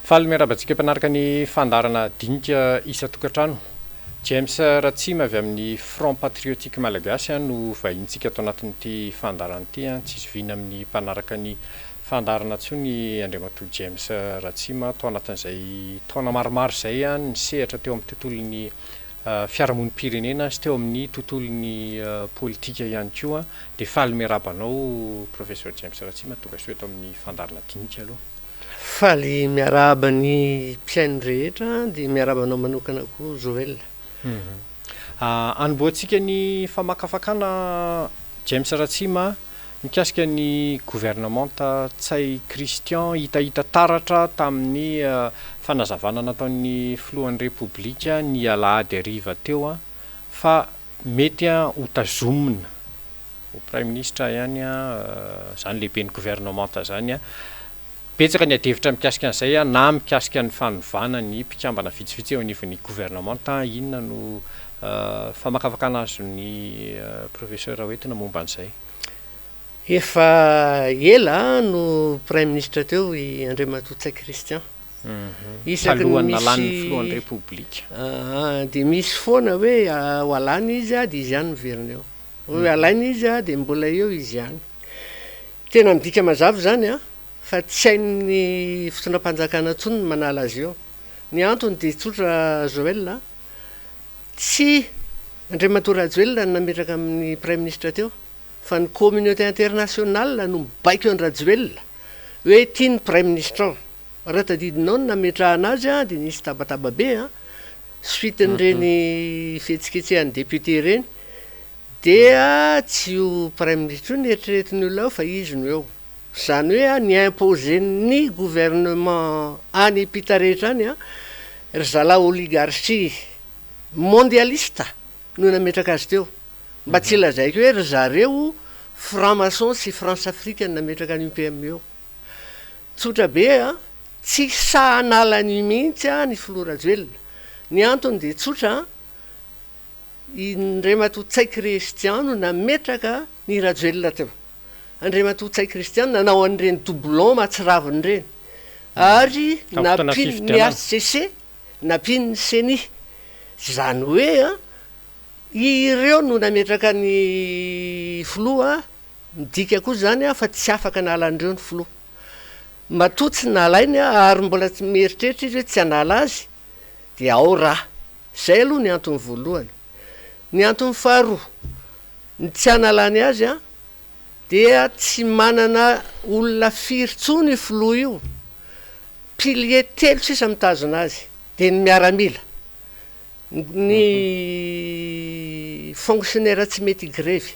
Faly miarahaba antsika mpanaraka ny fandaharana dinika isan-tokantrano. James Ratsima avy amin'ny Front Patriotique Malagasy no vahinintsika ato anatin'ity fandaharana ity. Tsy zoviana amin'ny mpanaraka ny fandaharana intsony Andriamatoa James Ratsima tao anatin'izay taona maromaro izay nisehatra teo amin'ny tontolon'ny fiarahamonim-pirenena sy teo amin'ny tontolon'ny politika ihany koa. Dia faly miarahaba anao Professeur James Ratsima tonga soa eto amin'ny fandaharana dinika aloha. Faly miarahaba ny mpihaino rehetra dia miarahaba anao manokana koa Joël. Anombohantsika ny famakafakana James Ratsima mikasika ny governemanta Ntsay Christian hitahita taratra tamin'ny fanazavana nataon'ny filohan'ny Repoblika ny alahady hariva teo fa mety ho tazomina ho praiminisitra ihany izany lehiben'ny governemanta izany. Betsaka ny adihevitra mikasika an'izay na mikasika ny fanovana ny mpikambana vitsivitsy eo anivon'ny governemanta. Inona no famakafakana azon'ny professeur hoentina momba an'izay? Efa ela no praiminisitra teo i Andriamatoa Ntsay Christian. Isaky ny Talohan'ny nalàn'ny misy filohan'ny Repoblika. Dia misy foana hoe ho alàna izy dia izy ihany miverina eo. Hoe alaina izy dia mbola eo izy ihany. Tena midika mazava izany fa tsy hain'ny fitondram-panjakana intsony ny manala azy eo. Ny antony dia tsotra Joël a, tsy Andriamatoa Rajoelina no nametraka amin'ny Praiminisitra teo fa ny communauté internationale no mibaiko an-dRajoelina hoe ity ny Praiminisitra ao. Raha tadidinao ny nametrahana azy dia nisy tabataba be suite-n'ireny fihetsiketsehan'ny député ireny. Dia tsy io praiminisitra io no eritreretin'ny olona ao fa izy no eo. Izany hoe ny imposer-n'ny gouvernement any ampita rehetra any, ry zalahy oligarchie mondialiste no nametraka azy teo. Mba tsy lazaiko hoe ry zareo franc maçon sy France Afrique no nametraka an'io PM io. Tsotra be an, tsy sahy hanala an'io mihitsy ny filoha Rajoelina. Ny antony dia tsotra an, I Ndriamatoa Ntsay Christian no nametraka ny Rajoelina teo. Andriamatoa Ntsay Christian nanao an'ireny doublon mahatsiravina ireny. Ary nampian'ny HCC, nampian'ny Ceni. Izany hoe ireo no nametraka ny filoha, midika koa izany fa tsy afaka nala an'ireo ny filoha. Matoa tsy nalainy ary mbola mieritreritra izy hoe tsy hanala azy dia ao raha. Izay aloha ny antony voalohany. Ny antony faharoa, ny tsy hanalany azy dia tsy manana olona firy intsony io filoha io, pilier telo sisa mitazona azy, dia ny miaramila, ny fonctionnaire tsy mety higrevy,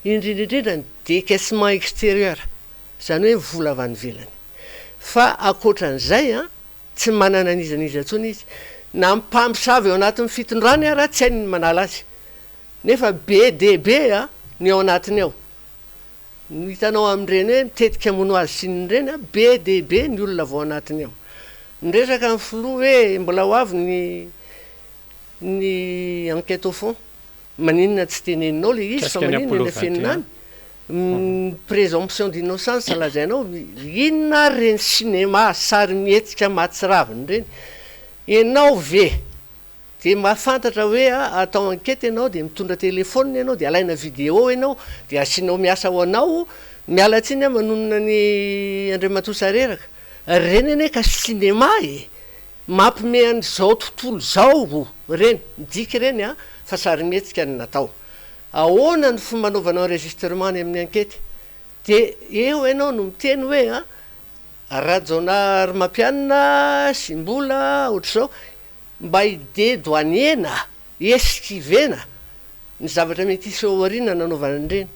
indrindra indrindra ny décaissement extérieur, izany hoe ny vola avy any ivelany. Fa ankoatran'izay Tsy manana an'iza n'iza intsony izy. Na ny mpamosavy ao anatin'ny fitondrany ara tsy hainy ny manala azy. Nefa be dia be ny ao anatiny ao. Ny hitanao amin'ireny hoe mitetika hamono azy sy ny ireny, be dia be ny olona avy ao anatiny ao. Niresaka ny filoha hoe mbola ho avy ny ny enquête au fond. Maninona tsy teneninao le izy fa Mikasika ny maninona Apollo eny afenina 21. any? Ny présomption d'innocence lazainao, inona ary ireny cinéma sarimihetsika mahatsiravina ireny? Ianao ve dia mahafantatra hoe atao enquête ianao dia mitondra téléphone ianao dia alaina vidéo ianao dia asianao miasa ho anao, miala tsiny aho manonona an'i Andriamatoa Sareraka, ireny anie ka cinéma e! Mampime an'izao tontolo izao ireny, midika ireny an, fa sarimihetsika no natao. Ahoana ny fomba anaovana enregistrement any amin'ny ankety? Dia eo ianao no miteny hoe an, Rajaonarimampianina sy Mbola ohatr'izao, mba hi-dedouaner-na, hi-esquiver-na ny zavatra mety hiseho aoriana nanaovana an'ireny.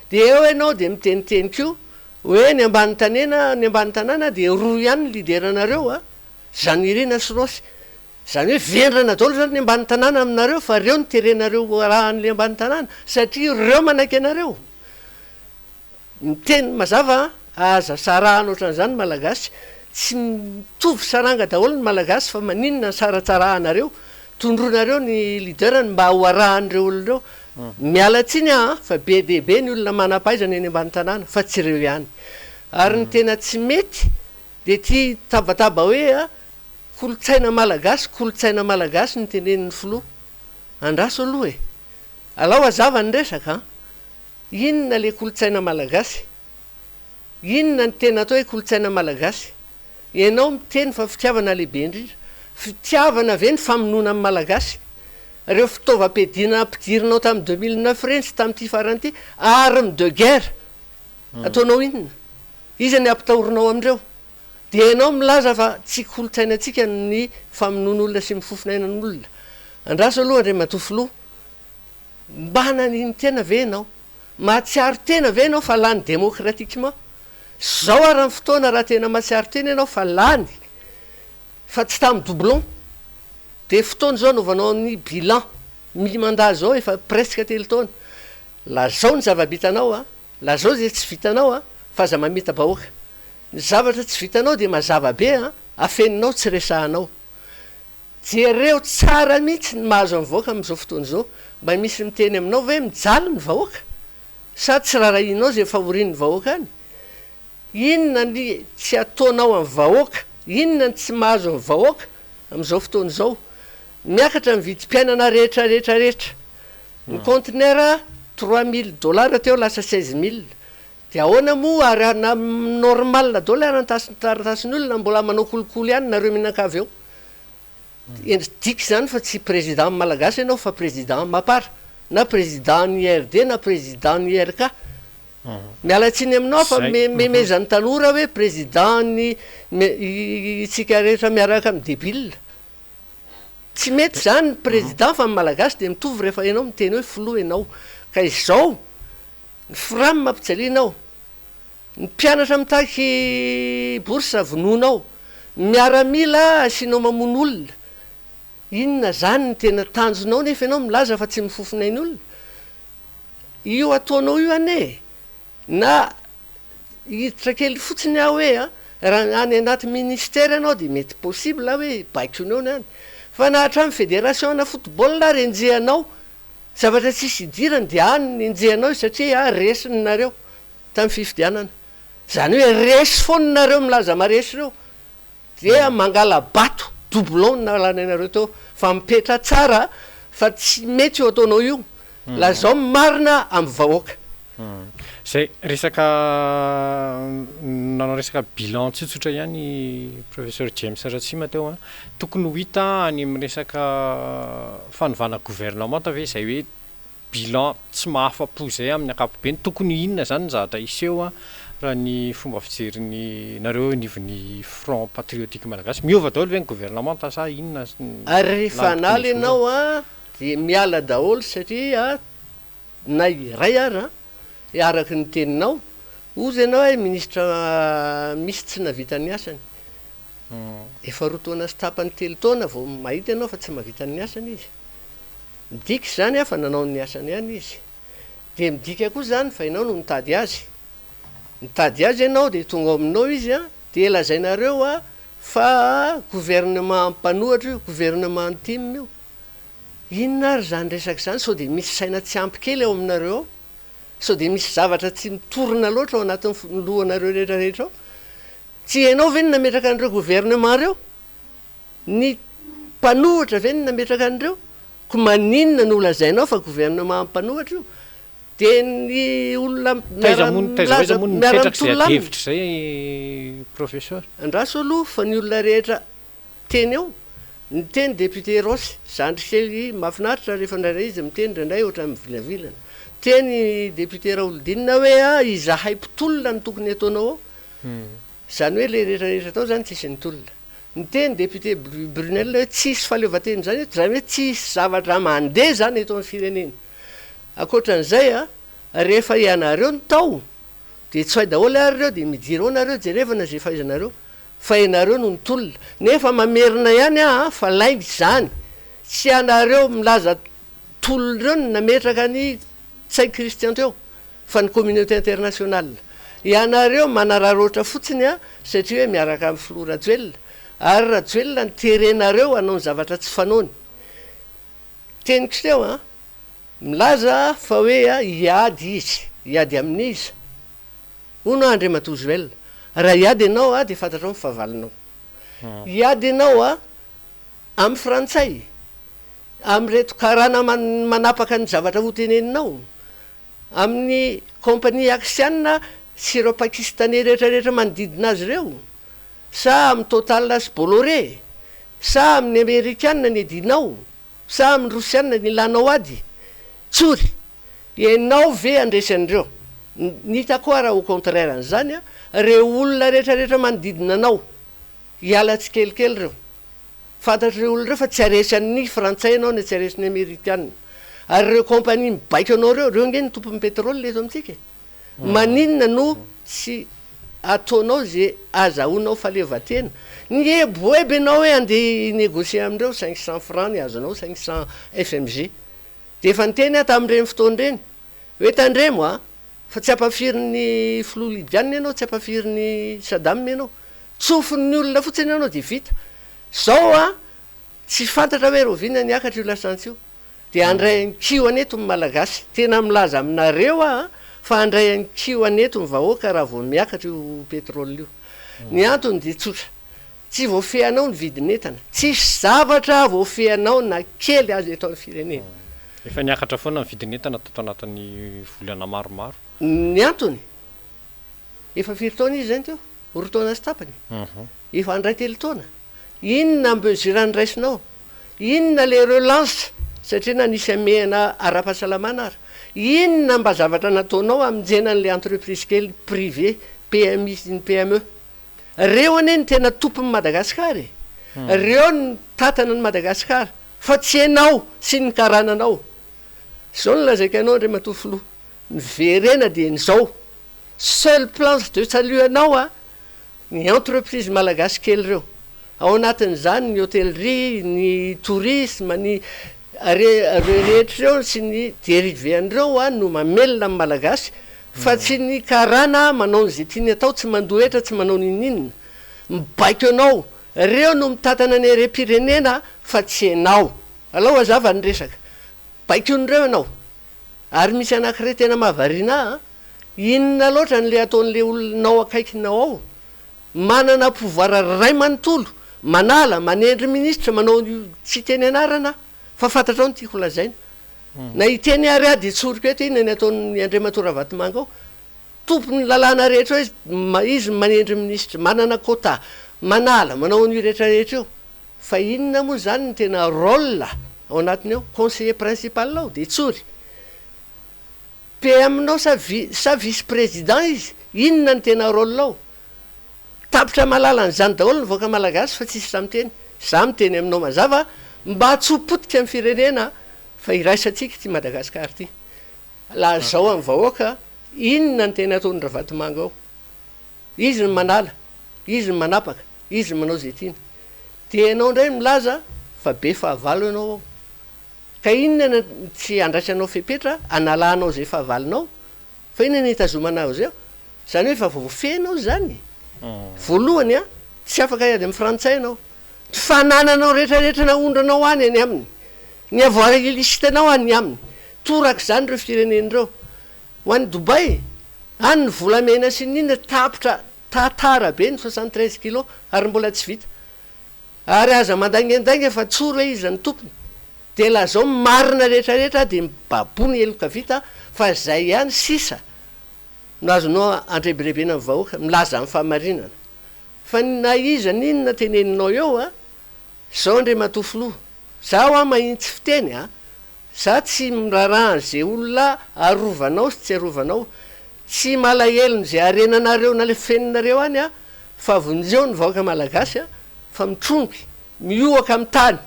Dia eo ianao dia miteniteny koa hoe ny ambany tanena, ny ambany tanàna dia roa ihany ny leader-nareo an, Zanirina sy Rossy. Izany hoe vendrana daholo izany ny ambany tanàna aminareo fa reo no terenareo ho arahan'ilay ambany tanàna satria reo manaiky anareo. Miteny mazava an, aza sarahana ohatran'izany ny Malagasy, tsy mitovy saranga daholo ny Malagasy fa maninona ny saratsarahanareo, tondroinareo ny leader-ny mba ho arahan'ireo olona ireo. Miala tsiny aho an, fa be dia be ny olona manam-pahaizana eny ambany tanàna fa tsy ireo ihany. Ary ny tena tsy mety. Dia ity tabataba hoe kolontsaina malagasy, kolontsaina malagasy no tenenin'ny filoha. Andraso aloha e! Alao hazava ny resaka an! Inona le kolontsaina malagasy? Inona ny tena atao hoe kolontsaina malagasy? Ianao miteny fa fitiavana lehibe indrindra. Fitiavana ve ny famonoana ny malagasy? Ireo fitaovam-piadiana nampidirinao tamin'ny 2009 ireny sy tamin'ity farany ity, armes de guerre, ataonao inona? Iza ny ampitahorinao amin'ireo? Dia ianao milaza fa tsy kolontsainantsika ny famonoan'olona sy mifofonainan'olona. Andraso aloha Andriamatoa Filoha, mba nanino-tena ve ianao? Mahatsiaro tena ve ianao fa lany démocratiquement? Zao ara ny fotoana raha tena mahatsiaro tena ianao fa lany fa tsy tamin'ny doublon dia fotoana izao anaovanao ny bilan mi mandat zao efa presque telo taona. Lazao ny zava-bitanao a, lazao izay tsy vitanao a, fa aza mamita-bahoaka. Ny zavatra tsy vitanao dia mazava be a, afeninao tsy resahanao. Jereo tsara mihitsy ny mahazo ny vahoaka amin'izao fotoana izao. Mba misy miteny aminao ve mijaly ny vahoaka? Sa tsy rarahianao izay fahorian'ny vahoaka any? Inona ny tsy ataonao amin'ny vahoaka? Inona ny tsy mahazo ny vahoaka amin'izao fotoana izao? Miakatra ny vidim-piainana rehetra rehetra rehetra. Ny kaontinera 3000 dollars teo lasa 16000. Dia ahoana moa ary na normal daholo ary ny taratasin'olona mbola manao kolikoly ihany nareo mianankavy eo. Endri-dika izany fa tsy président malagasy ianao fa président mapar na président ny IRD na président ny IRK. Miala tsiny aminao fa memezan'ny tanora hoe président ny itsika rehetra miaraka amin'ny debile. Tsy mety izany président fa ny malagasy dia mitovy rehefa ianao miteny hoe filoha ianao. Ka izao Ny fram ampijaliana ao, ny mpianatra mitaky bourse vonoina ao, ny miaramila asianao mamono olona, inona zany ny tena tanjonao nefa ianao milaza fa tsy mifofonain'olona? Io ataonao io anie na hiditra kely fotsiny aho hoe a, raha any anaty ministère ianao dia mety possible hoe baikoinao ny any, fa na hatramin'ny fédération ana football ary enjehanao Zavatra tsisy idirany dia any ny enjehanao izy satria resiny nareo tamin'ny fifidianana. Izany hoe resy foana nareo milaza maresy ireo dia mangala bato doublon no nalana anareo teo fa mipetra tsara fa tsy mety io ataonao io. Lazao ny marina amin'ny vahoaka. Zay resaka nanao resaka bilan tsotsotra ihany Professeur James Ratsima teo an. Tokony ho hita any amin'ny resaka fanovana gouvernemanta ve izay hoe bilan tsy mahafa-po izay amin'ny ankapobeny? Tokony ho inona izany ny zavatra hiseho raha ny fomba fijerin'ny nareo eo anivon'ny Front Patriotique Malagasy? Miova daholo ve ny gouvernemanta sa inona ny Ary rehefa lalana tokony hanala hizorana? ianao an, dia miala daholo satria na iray ara araka ny teninao, hozy ianao hoe ministra misy tsy nahavita ny asany, efa roa taona sy tapany telo taona vao mahita ianao fa tsy mahavita ny asany izy, midika izany fa nanao ny asany ihany izy, dia midika koa izany fa ianao no nitady azy, nitady azy ianao dia tonga ao aminao izy an, dia lazainareo fa gouvernement mpanohatra io, gouvernement tim io, Inona ary izany resaka izany? Sao dia misy saina tsy ampy kely ao aminareo ao? Sao dia misy zavatra tsy mitorina loatra ao anatin'ny lohanareo rehetra rehetra ao? Tsy ianao ve no nametraka an'ireo gouvernement ireo? Ny mpanohitra ve no nametraka an'ireo? Koa maninona no lazainao fa gouvernement mpanohitra io? Dia ny olona Taiza moa taiza ho aiza miara moa no mipetraka izay miara-mitolona ady aminy? hevitra izay Professeur? Andraso aloha fa ny olona rehetra Teny eo, niteny député Rossy, zandry kely mahafinaritra rehefa indraindray izy miteny indraindray ohatran'ny mivilavilana. Niteny député Raholidinina hoe a izahay mpitolona no tokony ataonao ao. Izany hoe le rehetra rehetra tao izany tsisy nitolona. Niteny député Brunelle hoe tsisy fahaleovantena izany eto, izany hoe tsisy zavatra mandeha izany eto amin'ny firenena. Ankoatran'izay a, rehefa ianareo no tao dia tsoay daholo ary ireo dia midira ao nareo jerevana izay fahaizanareo. Fa ianareo no nitolona. Nefa mamerina ihany aho fa lainga izany. Tsy ianareo milaza tolona ireo no nametraka an'i Ntsay Christian teo fa ny communauté internationale. Ianareo manararaotra fotsiny satria hoe miaraka amin'ny filoha Rajoelina. Ary Rajoelina no terenareo hanao ny zavatra tsy fanaony. Teniko teo an, milaza fa hoe hiady izy. Hiady amin'iza? Hono aho Andriamatoa Joël. Raha hiady ianao a, dia fantatrao ny fahavalonao. Hiady ianao a, amin'ny frantsay, amin'ireto karana manapaka ny zavatra hoteneninao, amin'ny compagnie aksiana sy ireo pakistanais rehetra rehetra manodidina azy ireo, sa amin'ny Total sy Bolloré, sa amin'ny amerikana ny iadianao, sa amin'ny rosiana ny ilanao ady? Tsory! Ianao ve handresy an'ireo? Ny hitako ara au contraire an'izany, ireo olona rehetra rehetra manodidina anao, hiala tsikelikely ireo. Fantatr'ireo olona ireo fa tsy haresy an'ny frantsay ianao na tsy haresy ny amerikana. Ary ireo compagnie mibaiko anao ireo, ireo ange no tompon'ny pétrole eto amintsika e. Maninona no tsy ataonao ze azahoanao fahaleovantena? Nieboebo ianao hoe andeha hi-negocier amin'ireo, 500 francs ny azonao, 500 FMG. Dia efa niteny aho tamin'ireny fotoana ireny hoe tandremo a! Fa tsy ampafirin'ny filoha Libyana ianao, tsy ampafirin'i Saddam ianao. Tsofin'ny olona fotsiny ianao dia vita. Zao a, tsy fantatra hoe rahoviana niakatra io lasantsy io. Dia handray ankiho an'eto ny Malagasy. Tena milaza aminareo aho fa handray ankiho an'eto ny vahoaka raha vao miakatra io pétrole io. Ny antony dia tsotra. Tsy voafehinao ny vidin'entana. Tsisy zavatra voafehinao na kely aza eto amin'ny firenena. Efa niakatra foana ny vidin'entana tato anatin'ny volana maromaro. Ny antony? Efa firy taona izy izay no teo? 2 taona sy tapany? Efa handray 3 taona. Inona ny mesure noraisinao? Inona le relance satria na nisy hamehana ara-pahasalamana ara? Inona mba zavatra nataonao hamonjena an'le entreprise kely privé, PMI sy ny PME? Reo anie no tena tompon'i Madagascar e! Reo no mitantana an'i Madagascar fa tsy enao sy ny karananao. Zao no lazaiko anao Andriamatoa Filoha, miverena dieny zao, seule planche de salut anao a, ny entreprise malagasy kely reo. Ao anatin'izany ny hôtellerie, ny tourisme, ny reo rehetra reo sy ny dérivé an'ireo a no mamelona ny malagasy Fa tsy ny karana manao ny ze tiany atao tsy mandoa hetra tsy manao ninoninona. Mibaiko anao. Reo no mitantana ny harem-pirenena fa tsy enao. Alao hazava ny resaka. Baikon'ireo ianao. Ary misy anakiray tena mahavariana ahy an. Inona loatra ny le ataon'le olonao akaikinao ao? Manana pouvoir ray manontolo, manala, manendry ministra, manao tsy hiteny anarana aho. Fa fantatrao ny tiako lazaina. Na hiteny ary aho dia tsoriko eto inona ny ataon'i Andriamatoa Ravatomanga ao. Tompon'ny lalàna rehetra ao izy, izy no manendry minisitra, manana quota, manala, manao an'io rehetra rehetra io. Fa inona moa izany no tena rôle ao anatiny ao? Conseiller principal ao dia tsory. PM-nao sa sa vice président izy? Inona no tena rôle ao? Tapitra mahalala an'izany daholo ny vahoaka malagasy fa tsisy sahy miteny. Za miteny aminao mazava mba tsy ho potika ny firenena fa iraisantsika ity Madagascar ity. Lazao amin'ny vahoaka inona ny tena ataon'i Ravatomanga ao. Izy no manala, izy no manapaka, izy no manao izay tiany. Dia ianao indray milaza fa be fahavalo ianao ao. Ka inona no tsy andraisanao fepetra analanao izay fahavalonao? Fa inona no hitazomana azy eo? Izany hoe efa voafehy ianao izany e! Voalohany an, tsy afaka hiady amin'ny frantsay ianao. Ny fanananao rehetra rehetra naondranao any any aminy. Ny avoir illicite anao any aminy. Torak'izany ireo firenena ireo. Ho an'i Dubaï, any ny volamena sy ny inona tapitra tantara be ny 73 kilos ary mbola tsy vita. Ary aza mandaingandainga fa tsory hoe iza no tompony. Dia lazao ny marina rehetra rehetra dia mibaboa ny heloka vita fa izay ihany sisa no azonao andrebirebena ny vahoaka, milaza ny fahamarinana. Fa na iza n'inona teneninao eo a, zao Andriamatoa Filoha, za hoa mahintsy fiteny a, za tsy miraharaha an'ze olona arovanao sy tsy arovanao, tsy malahelo n'ze harenanareo nalefeninareo any a, fa vonjeo ny vahoaka malagasy a, fa mitrongy, mihoaka amin'ny tany,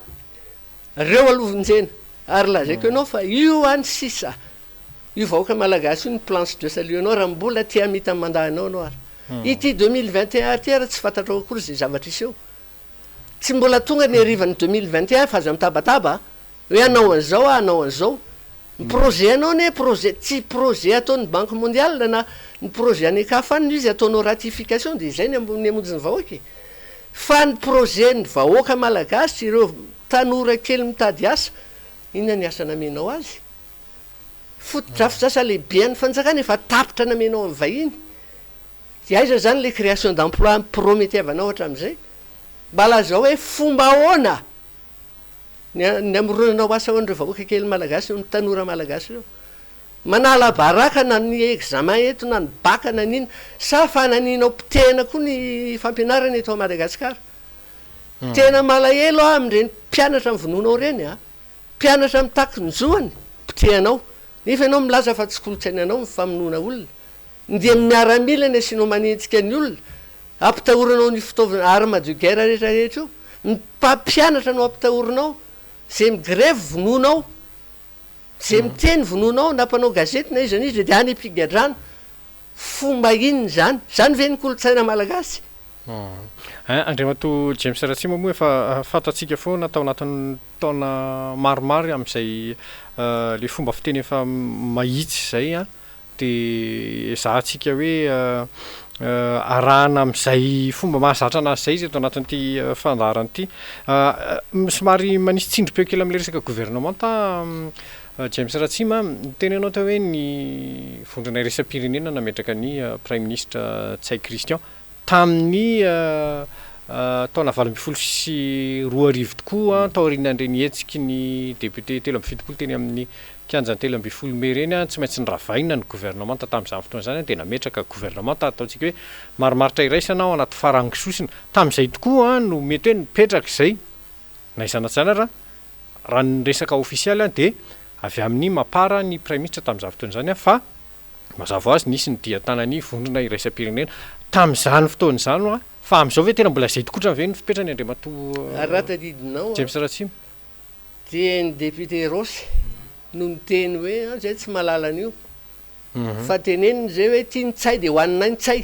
reo aloha vonjena, ary lazaiko anao fa io any sisa, io vahoaka malagasy io ny planche de salut anao raha mbola te hamita ny mandat anao anao ary. Ity 2021 ity ary tsy fantatrao akory izay zavatra hiseho. Tsy mbola tonga ny harivan'ny 2021 fa aza mitabataba a! Hoe hanao an'izao aho, hanao an'izao. Ny projet anao anie projet, tsy projet ataon'ny banque mondiale na ny projet any an-kafa any no izy ataonao ratification dia izay ny ny hamonjy ny vahoaka e! Fa ny projet ny vahoaka malagasy, ireo tanora kely mitady asa, inona ny asa namenao azy? Fotodrafitrasa lehibe an'ny fanjakana efa tapitra namenao amin'ny vahiny. Dia aiza izany ilay création d'emploi promettevanao hatramin'izay? Mba lazao hoe fomba ahoana ny ny hamoronanao asa ho an'ireo vahoaka kely malagasy, ny tanora malagasy ireo? Manala baraka na ny examen eto na ny bac na ny inona, sa fananianao potehina koa ny fampianarana eto Madagascar? Tena malahelo aho amin'ireny mpianatra novonoinao ireny a! Mpianatra mitaky ny zoany, potehanao, nefa ianao milaza fa tsy kolontsainanao ny famonoana olona. Ny dia miaramila ny asianao manenjika ny olona, ampitahoranao ny fitaovana arme de guerre rehetra rehetra io, ny mpampianatra no ampitahorinao, izay migrevy vonoinao, izay miteny vonoinao na mpanao gazety na iza na iza dia any am-pigadrana. Fomba inona izany? Izany ve ny kolontsaina malagasy? Andriamatoa James Ratsima moa efa fantatsika foana tao anatin'ny taona maromaro amin'izay ilay fomba fiteny efa mahitsy izay an, dia ezahantsika hoe arahana amin'izay fomba mahazatra anazy izay izy eto anatin'ity fandaharana ity. Somary manisy tsindrim-peo kely amin'ilay resaka governemanta James Ratsima, niteny ianao teo hoe ny vondrona iraisam-pirenena nametraka ny Praiminisitra Ntsay Christian tamin'ny taona 2018 tokoa taorian'ireny hetsiky ny député 73 teny amin'ny kianjan'ny 13 mey ireny, tsy maintsy noravaina ny governemanta tamin'izany fotoana izany dia nametraka governemanta ataontsika hoe marimaritra iraisana ao anaty farango sosona. Tamin'izay tokoa no mety hoe nipetraka izay na izany na tsy izany ary Raha ny resaka ofisialy dia avy amin'ny Mapar ny Praiminisitra tamin'izany fotoana izany fa mazava ho azy nisy ny dian-tanan'ny vondrona iraisam-pirenena tamin'izany fotoana izany hoa fa amin'izao ve tena mbola izay tokotrany ve ny fipetrany Andriamatoa Ary raha tadidinao James Ratsima? Dia ny député Rossy no niteny hoe an zay tsy mahalala an'io fa teneniny zay hoe ity ny Ntsay dia hohaninay Ntsay.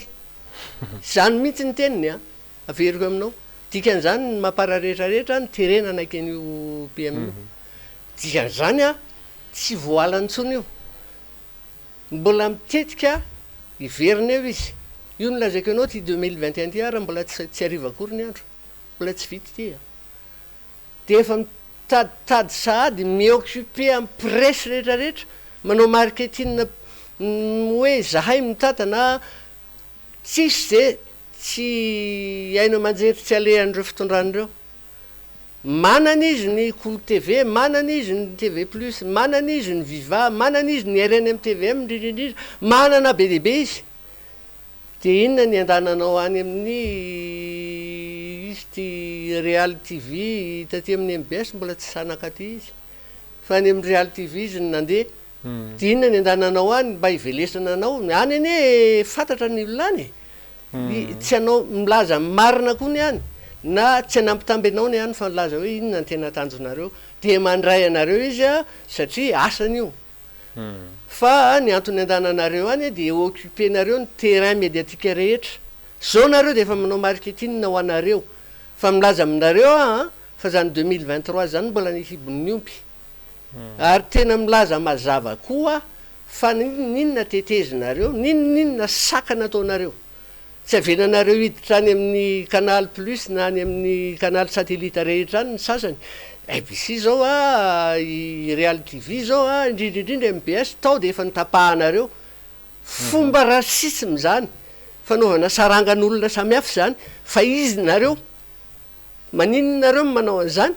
Izany mihitsy ny teniny an. Averiko aminao. Dikan'izany ny mapar rehetra rehetra noterena hanaiky an'io PM io. Dikan'izany an, tsy voalana intsony io. Mbola mitetika hiverina eo izy. Io no lazaiko anao ity 2021 ity ary mbola tsy tsy hariva akory ny andro. Mbola tsy vita ity an. Dia efa mitaditady sahady mi-occuper amin'ny presse rehetra rehetra, manao marketing hoe zahay mitantana, tsisy ze Tsy haino aman-jery tsy alehan'ireo fitondrana ireo. Manana izy ny Kolo TV, manana izy ny TV Plus, manana izy ny Viva, manana izy ny rnm tvm indrindra indrindra, manana be dia be izy. Dia inona ny andananao any amin'ny izy ity Real TV taty amin'ny mbs mbola tsy sahy nankaty izy. Fa any amin'ny Real TV izy no nandeha. Dia inona ny andananao any mba hivelesana anao? Any anie fantatra ny olona any e! Tsy hanao milaza ny marina koa ny any na tsy hanambitamby anao ny any fa milaza hoe inona ny tena tanjonareo. Dia mandray anareo izy satria asany io. Fa ny antony andananareo any dia occuper-nareo ny terrain médiatique rehetra. Zao nareo dia efa manao marketing ho anareo. Fa milaza aminareo aho an, fa zany 2023 zany mbola ny hibon'ny omby. Ary tena milaza mazava koa aho fa n'inon'inona tetezinareo, n'inon'inona sakana ataonareo, tsy avelanareo hiditra any amin'ny canal plus na any amin'ny canal satellite rehetra any ny sasany, MBC zao a, i Real TV zao a, indrindra indrindra mbs, tao dia efa notapahanareo. Fomba racisme izany, fanaovana sarangan'olona samihafa izany, fa izy nareo, maninona nareo no manao an'izany?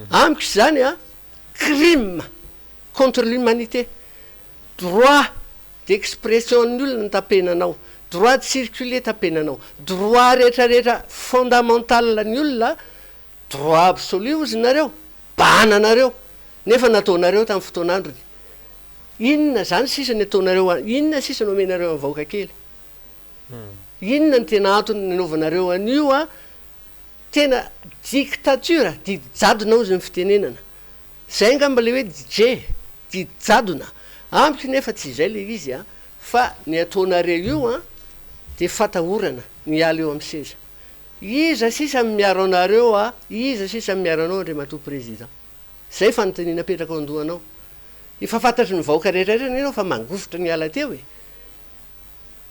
Amiko izany a, crime contre l'humanité, droit d'expression an'ny olona no tapenanao, droit de circuler tapenanao, droit rehetra rehetra fondamental ny olona, droit absolu hozy nareo, bahananareo, nefa nataonareo tamin'ny fotoan'androny. Inona izany sisa ny ataonareo, inona sisa no omenareo an'ny vahoaka kely? Inona no tena antony nanaovanareo an'io a? Tena dictature, didy jadona hozy ny fitenenana. Zay angamba le hoe DJ, didy jadona. Amiko nefa tsy izay le izy an, fa ny ataonareo io an, dia fatahorana ny hiala eo amin'ny seza. Iza sisa no miaro anareo a, iza sisa no miaro anao Andriamatoa Président? Zay fanontaniana apetrako ao an-dohanao. Efa fantatry ny vahoaka rehetra rehetra anie ianao fa mangovitra ny hiala teo e.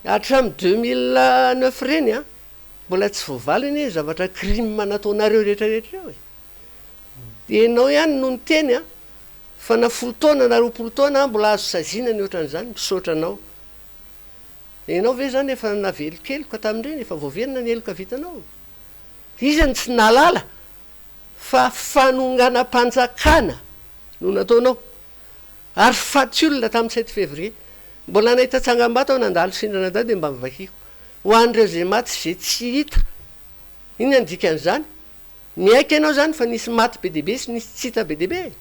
Hatramin'ny 2009 ireny an, mbola tsy voavaly anie ny zavatra crime nataonareo rehetra rehetra ireo e. Dia ianao ihany no niteny an, fa na folo taona na 20 taona mbola azo saziana ny ohatran'izany, misaotra anao. Ianao ve izany efa navelon-keloka tamin'ireny, efa voaverina ny heloka vitanao? Iza no tsy nahalala fa fanonganam-panjakana no nataonao? Ary faty olona tamin'ny sept février. Mbola nahita tsangambato aho nandalo sendra nandalo dia mba novakiako. Ho an'ireo izay maty sy izay tsy hita. Inona no dikan'izany? Miaiky ianao izany fa nisy maty be dia be sy nisy tsy hita be dia be e?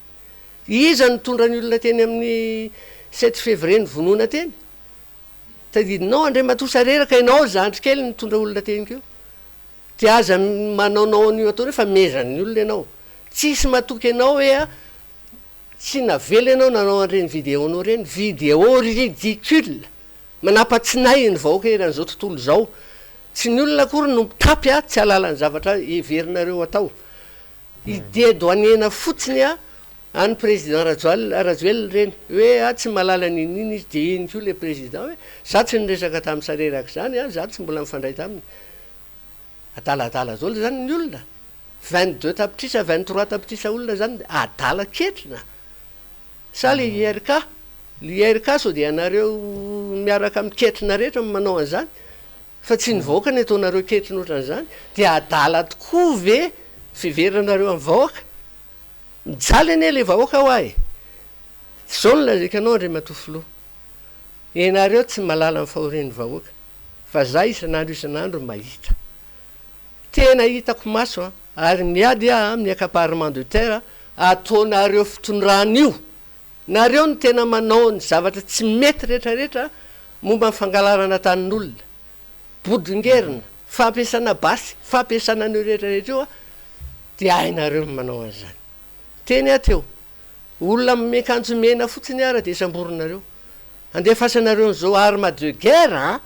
Iza no nitondra ny olona teny amin'ny sept février novonoina teny? Tadidinao Andriamatoa Sareraka ianao zandry kely nitondra olona teny koa. Dia aza manaonao an'io ataonao io fa mezan'ny olona ianao. Tsisy matoky anao hoe a tsy navela ianao nanao an'ireny vidéo-nao ireny. Vidéo ridicule. Manapa-tsinay ny vahoaka eran'izao tontolo izao. Tsy ny olona akory no mitapy a, tsy hahalala ny zavatra heverinareo atao. Hi-dedouaner-na fotsiny a an'i président Rajoal Rajoelina ireny hoe a tsy mahalala n'inon'inona izy dia iny koa le président hoe za tsy niresaka tamin'i Sareraka izany a, za tsy mbola nifandray taminy. Adaladala daholo izany ny olona. 22 tapitrisa, 23 tapitrisa olona izany adala ketrina. Sa le IRK? Le IRK sao dia ianareo miaraka amin'ny ketrina rehetra no manao an'izany? Fa tsy ny vahoaka ny ataonareo ketrina ohatran'izany? Dia adala tokoa ve fiheveranareo amin'ny vahoaka? Mijaly anie le vahoaka hoa e! Zao no lazaiko anao Andriamatoa Filoha, ianareo tsy mahalala ny fahorian'ny vahoaka fa za isan'andro isan'andro mahita. Tena hitako maso an! Ary miady aho amin'ny accaparement de terre ataonareo fitondrana io! Nareo no tena manao ny zavatra tsy mety retraretra momba ny fangalarana tanin'olona, bodongerina, fampiasana basy, fampiasana an'io retraretra io an! Dia hainareo ny manao an'izany. Teny aho teo. Olona miakanjo mena fotsiny ara dia samborinareo. Andefasanareo an'izao arme de guerre an!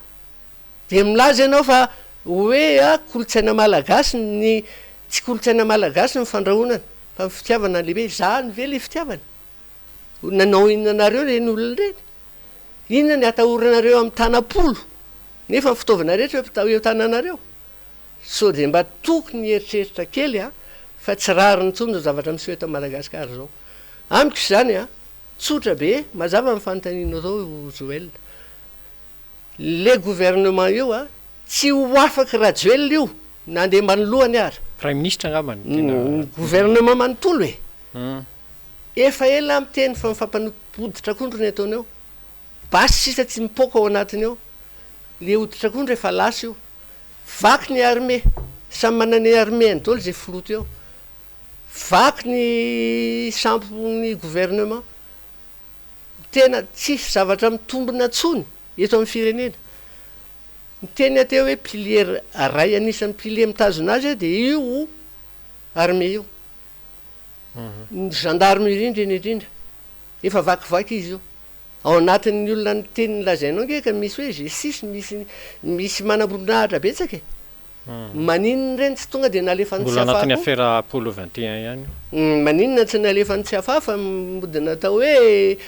Dia milaza ianao fa hoe a kolontsaina malagasy ny tsy kolontsaina malagasy ny fandrahonana fa ny fitiavana lehibe. Izany ve ilay fitiavana? Nanao inona anareo ireny olona ireny? Inona ny atahoranareo amin'ny tanam-polo nefa ny fitaovana rehetra eo tananareo? Sao dia mba tokony hieritreritra kely a, fa tsy rariny intsony izao zavatra miseho eto Madagascar izao. Amiko izany a, tsotra be, mazava ny fanontanianao zao Joel. Le gouvernement io a, tsy ho afaky Rajoelina io na andeha ambany lohany ara. Praiminisitra angamba no tena. Ny gouvernement manontolo e. Efa ela aho miteny fa mifampanodi-poditr'akondro ny ataony eo. Basy sisa tsy mipoaka ao anatiny ao. Le hoditr'akondro efa lasa io. Vaky ny armée, samy manana ny armée-ny daholo izay filoha teo. Vaky ny sampy gouvernement. Tena tsisy zavatra mitombina intsony eto amin'ny firenena. Ny teny aho teo hoe pilier iray anisan'ny pilier mitazona azy dia io armée io. Ny gendarmerie indrindra indrindra. Efa vakivaky izy io. Ao anatin'ny olona niteny ny lazainao ange ka misy hoe G6, misy misy manamboninahitra betsaka e. Maninona ireny tsy tonga dia nalefa any Mbola Tsiafahy anatin'ny koa? afera Apollo 21 ihany io. Maninona tsy nalefa any Tsiafahy fa mody natao hoe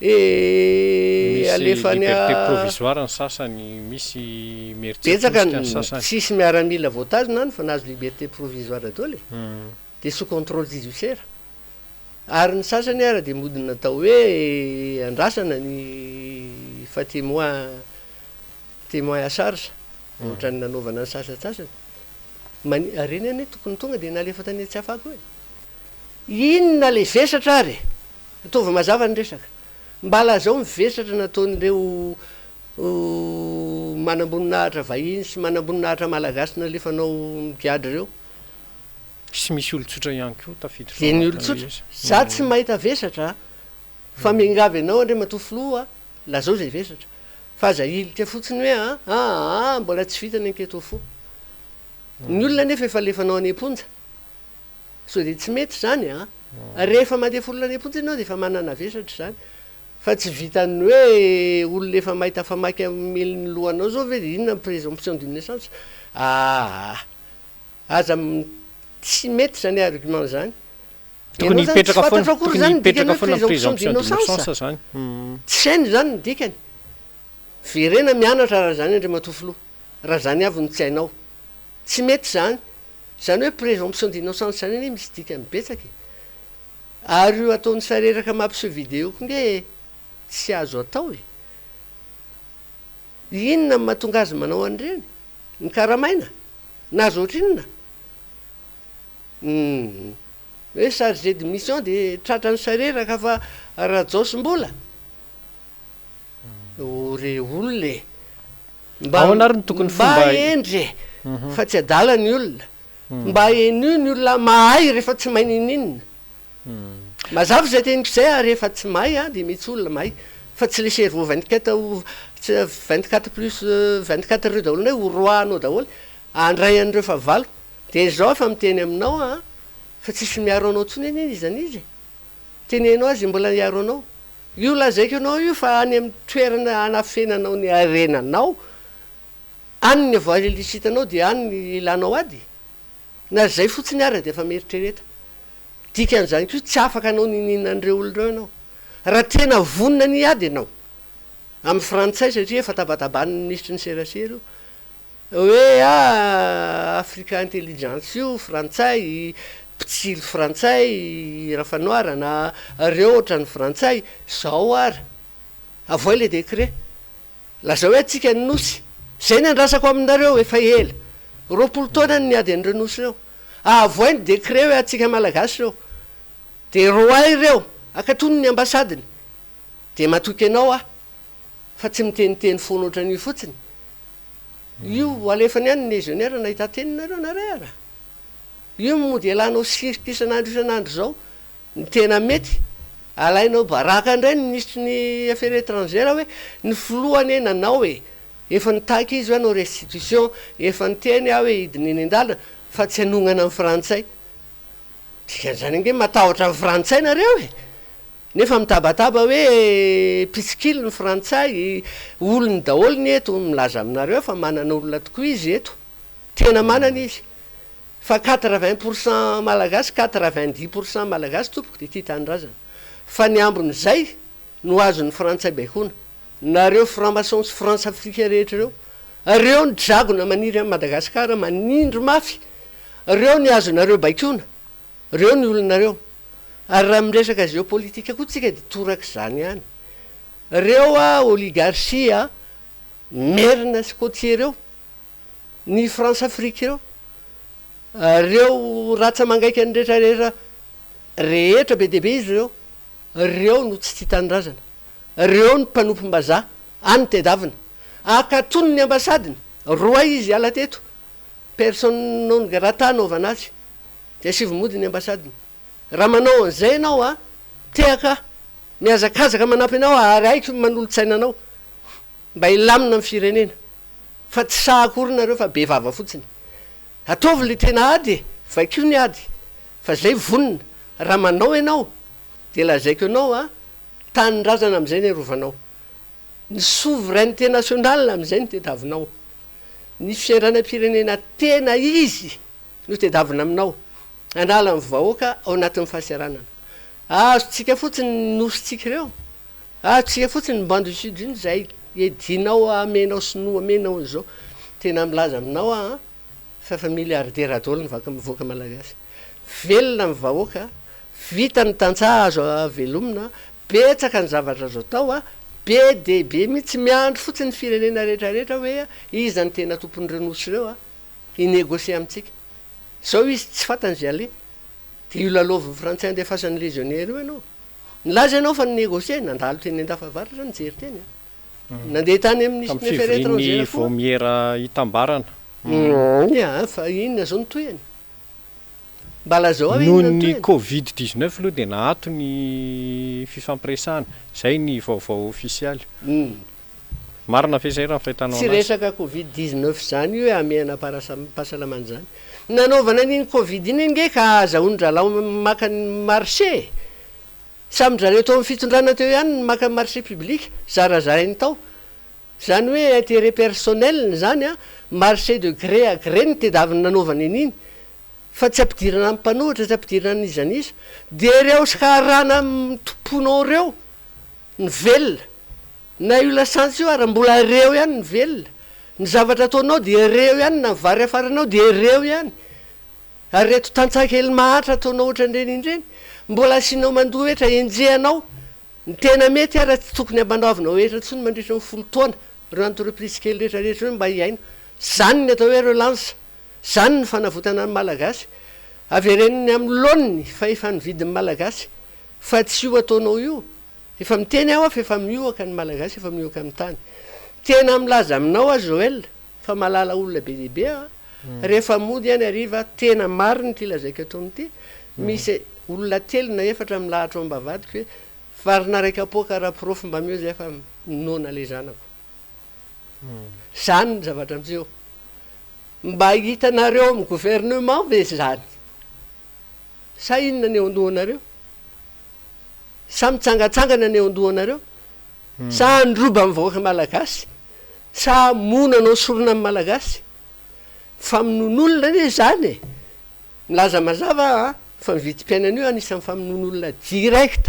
Misy alefa any liberté provisoire ny sasany, misy Betsaka meritsiatosika ny sasany. tsisy miaramila voatazona any fa nahazo liberté provisoire daholo e. Dia sous contrôle judiciaire. Ary ny sasany ara dia mody natao hoe andrasana ny fa témoin témoin à charge ohatran'ny nanaovana ny sasantsasany. Mani- ireny anie tokony tonga dia nalefa tany Tsiafahy koa e. Inona le vesatra ary e? Ataovy mazava ny resaka. Mba lazao ny vesatra nataon'ireo manamboninahitra vahiny sy manamboninahitra malagasy nalefanao migadra ireo. Sy misy olon-tsotra ihany koa tafiditra Dia ao ny anatin'ilay olon-tsotra? izy. Za tsy mahita vesatra a! Fa miangavy anao Andriamatoa Filoha a, lazao izay vesatra. Fa aza ahilika fotsiny hoe a, aa, mbola tsy vita ny enquête au fond. Ny olona anefa efa alefanao any am-ponja. Sao dia tsy mety izany a! Rehefa mandefa olona any am-ponja ianao dia efa manana vesatra izany. Fa tsy vitan'ny hoe olona efa mahita famaky hamely ny lohanao izao ve dia inona ny présomption d'innocence? Aa! Aza tsy mety zany argument zany. Tokony Ianao zany tsy hipetraka foana, fantatrao akory tokony zany ny dikany hipetraka hoe foana ny présomption présomption d'innocence. d'innocence zany. Tsy hainy zany ny dikany. Verena mianatra raha zany Andriamatoa Filoha. Raha zany avy no tsy hainao. Tsy mety zany. Zany hoe présomption d'innocence zany anie misy dikany betsaka e. Ary io ataon'i Sareraka mampiseho vidéo koa nge tsy azo atao e. Inona no mahatonga azy manao an'ireny? Ny karamaina? Nahazo ohatrinona? Humm. Hoe chargé de mission dia tratran'ny sareraka fa Rajaosimbola? O re olona e! Mba Ahoana ary no tokony mba fomba hendry e! Fa tsy adala ny olona. Mba henoy ny olona mahay rehefa tsy mahay n'inon'inona. Mazava izay teniko izay ary rehefa tsy mahay an dia mitsy olona mahay. Fa tsy le cerveau 24 ou 24 plus 24 ireo daholo indray ho roahanao daholo handray an'ireo fahavalo. Dia izao efa miteny aminao aho an, fa tsisy miaro anao intsony anie n'iza n'iza e. Teneno azy mbola hiaro anao. Io lazaiko anao io fa any amin'ny toerana hanafenanao ny harenanao, any ny voie illicite anao dia any ny ilanao ady. Na izay fotsiny ara dia efa mieritrereta. Dikan'izany koa tsy afaka hanao n'inon'inona an'ireo olona ireo ianao. Raha tena vonona ny hiady ianao amin'ny frantsay satria efa tabataban'ny minisitry ny serasera io hoe ah Africa intelligence io frantsay, mpitsilo frantsay, Rafanoharana, reo ohatran'ny frantsay, zao ara avoay le décret. Lazao hoe antsika ny nosy. Zay ny andrasako aminareo efa ela. 20 taona ny niady an'ireo nosy ireo. Avoay ny décret hoe antsika malagasy ireo. Dia roahy ireo, akatony ny ambasadiny. Dia matoky anao aho fa tsy miteniteny foana ohatran'io fotsiny. Io ho alefany any ny légionnaire nahita teny nareo nareo ara. Io mody ialànao cirque isan'andro isan'andro izao. Ny tena mety, alainao baraka indray ny minisitry ny affaires étrangères hoe ny filoha anie nanao e, efa nitaky izy hoe hanao restitution, efa niteny aho hoe hidina eny an-dalana fa tsy hanongana ny frantsay. Dikan'izany ange matahotra ny frantsay nareo e! Nefa mitabataba hoe mpitsikilo ny frantsay, olony daholo ny eto, milaza aminareo aho fa manana olona tokoa izy eto, tena manana izy. Fa 80 pour cent malagasy, 90 pour cent malagasy tompoko dia tia tanindrazana. Fa ny ambin'izay no azon'ny frantsay baikoana. Nareo franc maçon sy france afrique rehetra ireo, reo ny dragona maniry an'i Madagascar manindry mafy, reo ny azonareo baikoana, reo ny olonareo. Ary raha miresaka géopolitique koa tsika dia torak'izany ihany. Reo a oligarchie a merina sy côtier reo. ny France Afrique ireo, reo ratsa-mangaikany rehetra rehetra rehetra be dia be izy ireo, reo no tsy tia tanindrazana, reo ny mpanompom-bazaha any tedavina, akatony ny ambasadiny, roay izy hiala teto, personne non grata anaovana azy, dia asivo mody ny ambasadiny, raha manao an'izay ianao a, tehaka aho, mihazakazaka manampy anao aho ary haiko ny manolo-tsaina anao. Mba hilamina ny firenena. Fa tsy sahy akory nareo fa be vava fotsiny. Ataovy le tena ady e! Vakio ny ady fa zay vonona. Raha manao ianao de lazaiko anao a, tanindrazana amizay ny arovanao. Ny souveraineté nationale amizay no tediavinao. Ny fiandranam-pirenena tena izy no tedavina aminao. Hanala ny vahoaka ao anatin'ny fahaseranana. Azontsika fotsiny ny nosintsika ireo. Ah tsia fotsiny ny bande du sud iny zay edinao amenao sinoa amenao an'izao tena milaza aminao aho an fa efa milliardaire daholo ny vaka mivoaka malagasy velona ny vahoaka vita ny tantsaha azo velomina betsaka ny zavatra azo atao a be dia be mihitsy miandry fotsiny ny firenena rehetra rehetra hoe iza ny tena tompon'ireo nosy ireo a hi negocier amintsika zao izy tsy fantany izay aleha dia io lalaovin'ny frantsay andefasany legionnaire io ianao Nilaza ianao fa ni-negocier, nandalo teny Andafavaratra nijery teny an. Nandeha tany amin'ny Tamin'ny Ministry ny Affaires fivorian'ny étrangères koa. vaomiera itambarana. Ia, fa inona izao ny tohiny? Mba lazao aho Noho inona ny ny tohiny? Covid 19 aloha dia naato ny fifampiresahana. Izay ny vaovao ofisialy. Marina ve izay raha ny fahitanao Tsy anazy? resaka Covid 19 izany io hoe hamehana parasam-pahasalamana izany. Nanaovana an'iny Covid iny ange ka ahazahoan-dralahy maka ny marché e! Samy zareo tao amin'ny fitondrana teo ihany no maka ny marché public, zarazarainy tao. Izany hoe intérêt personnel-ny izany an, marché de gré à gré no tedaviny nanaovany an'iny. Fa tsy ampidirana ny mpanohitra, tsy ampidirana an'iza n'iza. Dia ireo karana tomponao ireo ny velona. Na io lasantsy io ara mbola reo ihany ny velona. Ny zavatra ataonao dia reo ihany na ny vary afaranao dia reo ihany. Ary reto tantsaha kely mahantra ataonao ohatran'ireny indreny, mbola asianao mandoa hetra enjehanao. Ny tena mety ara tsy tokony hampanaovinao hetra intsony mandritra ny folo taona. Ireo entreprise kely rehetra rehetra ireo mba hiaina. Zany ny atao hoe relance. Zany ny fanavotana ny Malagasy. Avereniny amin'ny laoniny fa efa nividin'ny Malagasy. Fa tsy io ataonao io. Efa miteny aho fa efa mihoaka ny Malagasy, efa mihoaka amin'ny tany. Tena milaza aminao aho Joël fa mahalala olona be dia be aho. Rehefa mody aho ny hariva, tena marina ity lazaiko ataony ity, misy olona telo na efatra milahatra ao am-bavahadiko hoe varina iray kapoaka raha-porofo mba omeo zay fa noana le zanako. Zany ny zavatra miseho. Mba hitanareo ao amin'ny gouvernement ve zany? Sa inona ny eo an-dohanareo? Sa mitsangatsangana ny eo an-dohanareo? Sa handroba ny vahoaka malagasy? Sa hamono hanao sorona ny malagasy? Famonoan'olona anie izany e! Milaza mazava aho an, fa ny vidim-piainana io anisan'ny famonoan'olona direct.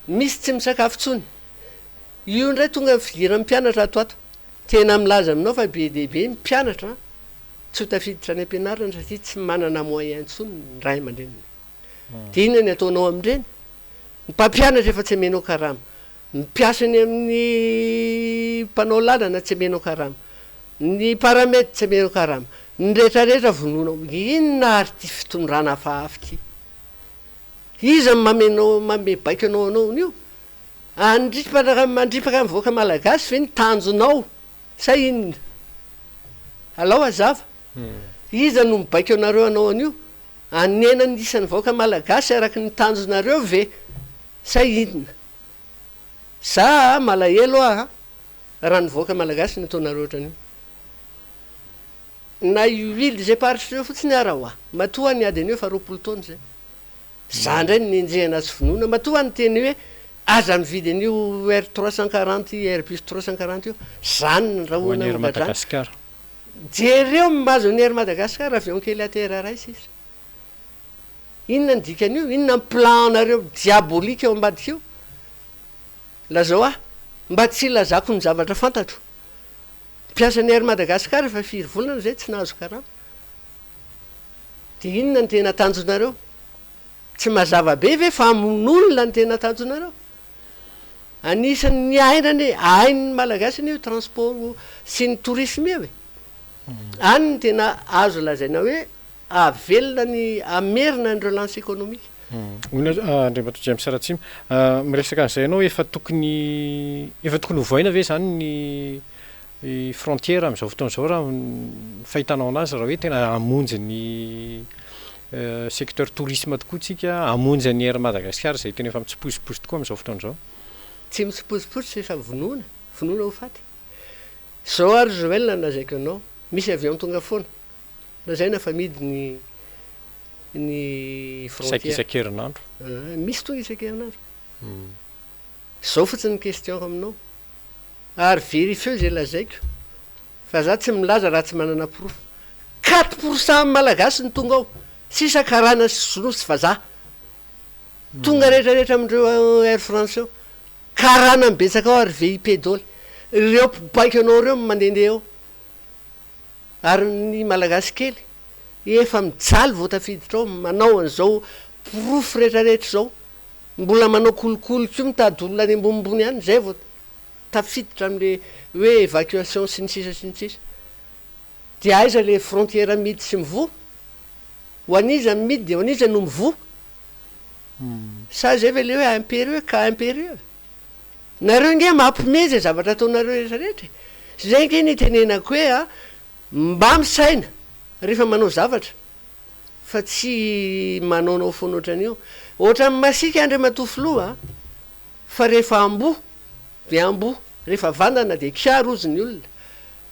Misy tsy misakafo intsony. Io indray tonga ny fidiran'ny mpianatra ato ato. Tena milaza aminao fa be dia be ny mpianatra tsy ho tafiditra any am-pianarana satria tsy manana moyen intsony ny ray aman-dreniny. Dia inona ny ataonao amin'ireny? Ny mpampianatra efa tsy amenao karama. Ny mpiasa eny amin'ny mpanao lalana tsy amenao karama. Ny paramed tsy amenao karama. Ny rehetrarehetra vonoinao. Inona ary ity fitondrana hafahafa ity? Iza no mamenao manome baiko anao hanao an'io? Handripaka mandripaka ny vahoaka malagasy ve ny tanjonao sa inona? Alao hazava. Iza no mibaiko anareo hanao an'io? Hanena ny isan'ny vahoaka malagasy araka ny tanjonareo ve sa inona? Za a malahelo aho raha ny vahoaka malagasy no ataonareo ohatran'io. Na io îles éparses io fotsiny ara hoa, matoa aho niady an'io efa 20 taona izay. Za indray no nenjehina sy vonoina, matoa aho niteny hoe aza mividy an'io R 340, Airbus 340 io, zany ny Ho an'i rahona Air hogadrana. Madagascar. Jereo ny mahazo an'i Air Madagascar, avion kely ATR iray sisa. Inona ny dikan'io? Inona ny plan-nareo diabolique ao ambadika io? Lazao ahy, mba tsy hilazako ny zavatra fantatro. Mpiasan'ny Air Madagascar efa firy volana izay tsy nahazo karama. Dia inona no tena tanjonareo? Tsy mazava be ve fa hamono olona no tena tanjonareo? Anisan'ny aina anie, ain'ny Malagasy anie io transport sy ny tourisme io e. Any no tena azo lazaina hoe hahavelona ny, hamerina ny relance économique. Hoy Andriamatoa James Ratsima, miresaka an'izay ianao, efa tokony, efa tokony hovaina ve izany ny frontière amin'izao fotoana izao raha ny fahitanao anazy, raha hoe tena hamonjy ny secteur tourisme tokoa tsika, hamonjy an'i Air Madagascar izay tena efa mitsipozipozy tokoa amin'izao fotoana izao? Tsy mitsipozipozy fa efa vonoina, vonoina ho faty. Izao ary Joël no lazaiko anao, misy avion tonga foana, lazaina fa mihidy ny ny Saika frontière. isan-kerinandro. Misy tonga isan-kerinandro. Izao fotsiny ny question-ko aminao, ary verifieo izay lazaiko, fa za tsy milaza raha tsy manana porofo. 4% amin'ny Malagasy no tonga ao, sisa karana sy sinoa sy vazaha. Tonga rehetra rehetra amin'ireo Air France eo. Karana no betsaka ao ary VIP daholo. Ireo mpibaiko anao ireo no mandehandeha eo. Ary ny Malagasy kely efa mijaly vao tafiditra ao, manao an'izao porofo rehetra rehetra izao. Mbola manao kolikoly koa mitady olona any ambonimbony any izay vao tafiditra amin'le hoe évacuation sy ny sisa sy ny sisa. Dia aiza le frontière mihidy sy mivoha? Ho an'iza ny mihidy dia ho an'iza no mivoha? Sa izay ve le hoe impérieux cas impérieux? Nareo nge mampime izay zavatra ataonareo rehetra rehetra e! Zay nge ny itenenako hoe a mba misaina rehefa manao zavatra fa tsy manaonao foana ohatran'io. Ohatran'ny masiaka Andriamatoa Filoha a! Fa rehefa amboa dia amboa, rehefa vandana dia kiaro hozy ny olona.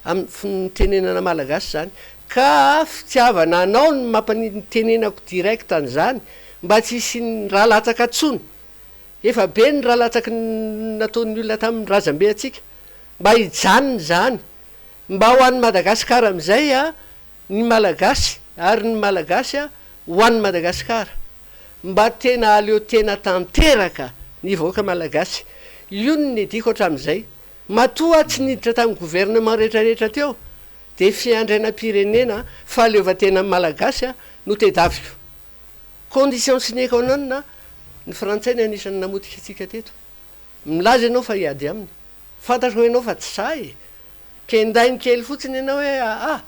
Amin'ny fitenenana malagasy izany. Ka fitiavana anao no mampanitenenako direct an'izany mba tsy hisian'ny ra latsaka tsony. Efa be ny ra latsaky ny nataon'ny olona tamin'ny razambe antsika. Mba hijanona izany. Mba ho an'i Madagasikara amin'izay ny Malagasy ary ny Malagasy ho an'i Madagasikara. Mba tena aleo tena tanteraka ny vahoaka Malagasy. Io no nediko hatramin'izay. Matoa aho tsy niditra tamin'ny gouvernement rehetra rehetra teo dia fiandrianam-pirenena, fahaleovantenan'ny Malagasy no tedaviko. Condition sine qua non, ny frantsay no anisan'ny namotika antsika teto. Milaza ianao fa hiady aminy. Fantatro enao fa tsy sahy e! Kendainy kely fotsiny ianao hoe aa!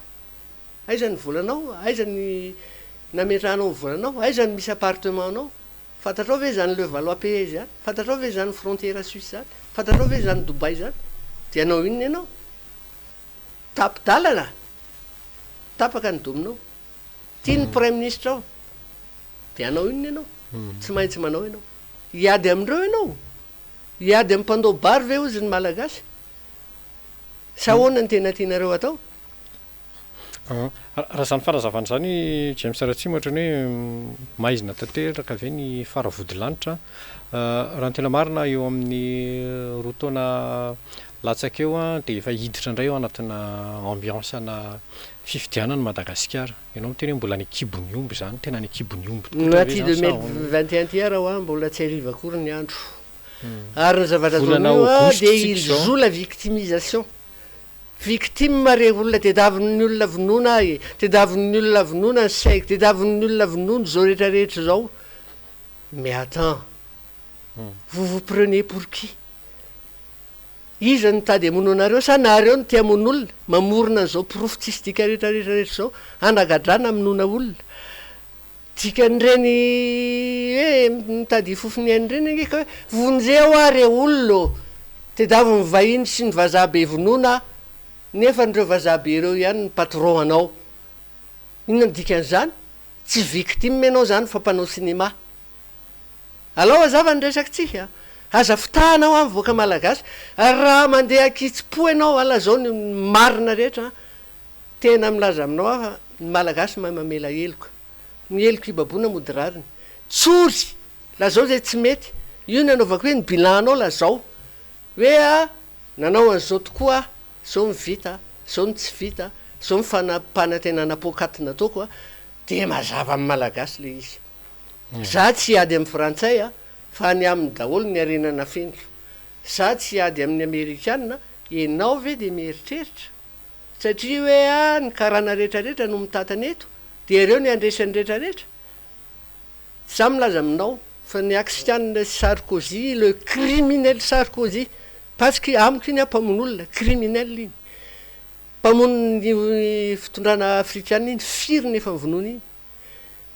Aiza ny volanao? Aiza ny nametrahanao ny volanao? Aiza no misy appartement-nao? Fantatrao ve izany Levallois-Perret izany? Fantatrao ve izany frontière suisse izany? Fantatrao ve izany Dubaï izany? Dia hanao inona ianao? Tapi-dalana! Tapaka ny dominao. Tia ny praiminisitra ao. Dia hanao inona ianao? Tsy maintsy manao ianao. Hiady amin'ireo ianao? Hiady amin'ny mpandao bary ve hozy ny Malagasy? Sa ahoana no tena tianareo atao? Raha izany fanazavana izany James Ratsima ohatran'ny hoe maizina tanteraka ve ny faravodilanitra? Raha ny tena marina eo amin'ny roa taona latsaka eo dia efa hiditra indray ao anatina ambiance-na fifidianana Madagasikara. Ianao miteny hoe mbola any an-kibon'ny omby izany, tena any an-kibon'ny omby tokoa ve izany sa ahoana? 21 ity ara hoa mbola tsy hariva akory ny andro. Ary ny zavatra ataony io dia il joue la victimisation. Victime re olona tediavin'ny olona vonoina aho e, tediavin'ny olona vonoina ny saiko, tediavin'ny olona vonoina izao rehetra rehetra izao. Mais attends, vous vous prenez pour qui? Iza no mitady hamono anareo sa nareo no te hamono olona? Mamorona an'izao porofo tsisy dika rehetra rehetra rehetra izao, hanagadrana hamonoana olona. Dikan'ireny hoe mitady hifofo ny ainy ireny ange ka hoe vonjeo aho re olona ô! Tedavo ny vahiny sy ny vazaha be vonoina aho, nefa ireo vazaha be ireo ihany no patron anao. Inona no dikan'izany? Tsy victime ianao izany fa mpanao cinéma. Alao hazava ny resakitsika a! Aza fitahana hoa ny vahoaka malagasy, raha mandeha ankitsim-po ianao a, lazao ny marina rehetra a! Tena milaza aminao aho fa ny malagasy mahay mamela heloka. Ny heloka ibaboana mody rariny. Tsory! Lazao izay tsy mety. Io no anaovako hoe ny bilan-nao lazao. Hoe a, nanao an'izao tokoa aho, izao no vita, izao no tsy vita, izao ny fanampanantenana poakaty nataoko a, dia mazava amin'ny malagasy ilay izy. Za tsy hiady amin'ny frantsay a, fa any aminy daholo ny harena nafeniko. Za tsy hiady amin'ny amerikana, enao ve dia mieritreritra? Satria hoe a ny karana rehetra rehetra no mitantana eto dia ireo ny handresy ny rehetra rehetra? Za milaza aminao fa ny Axian sy Sarkozy le criminel Sarkozy parce que amiko iny a mpamono olona criminel iny mpamono ny fitondrana afrikana iny firy ny efa novonoiny iny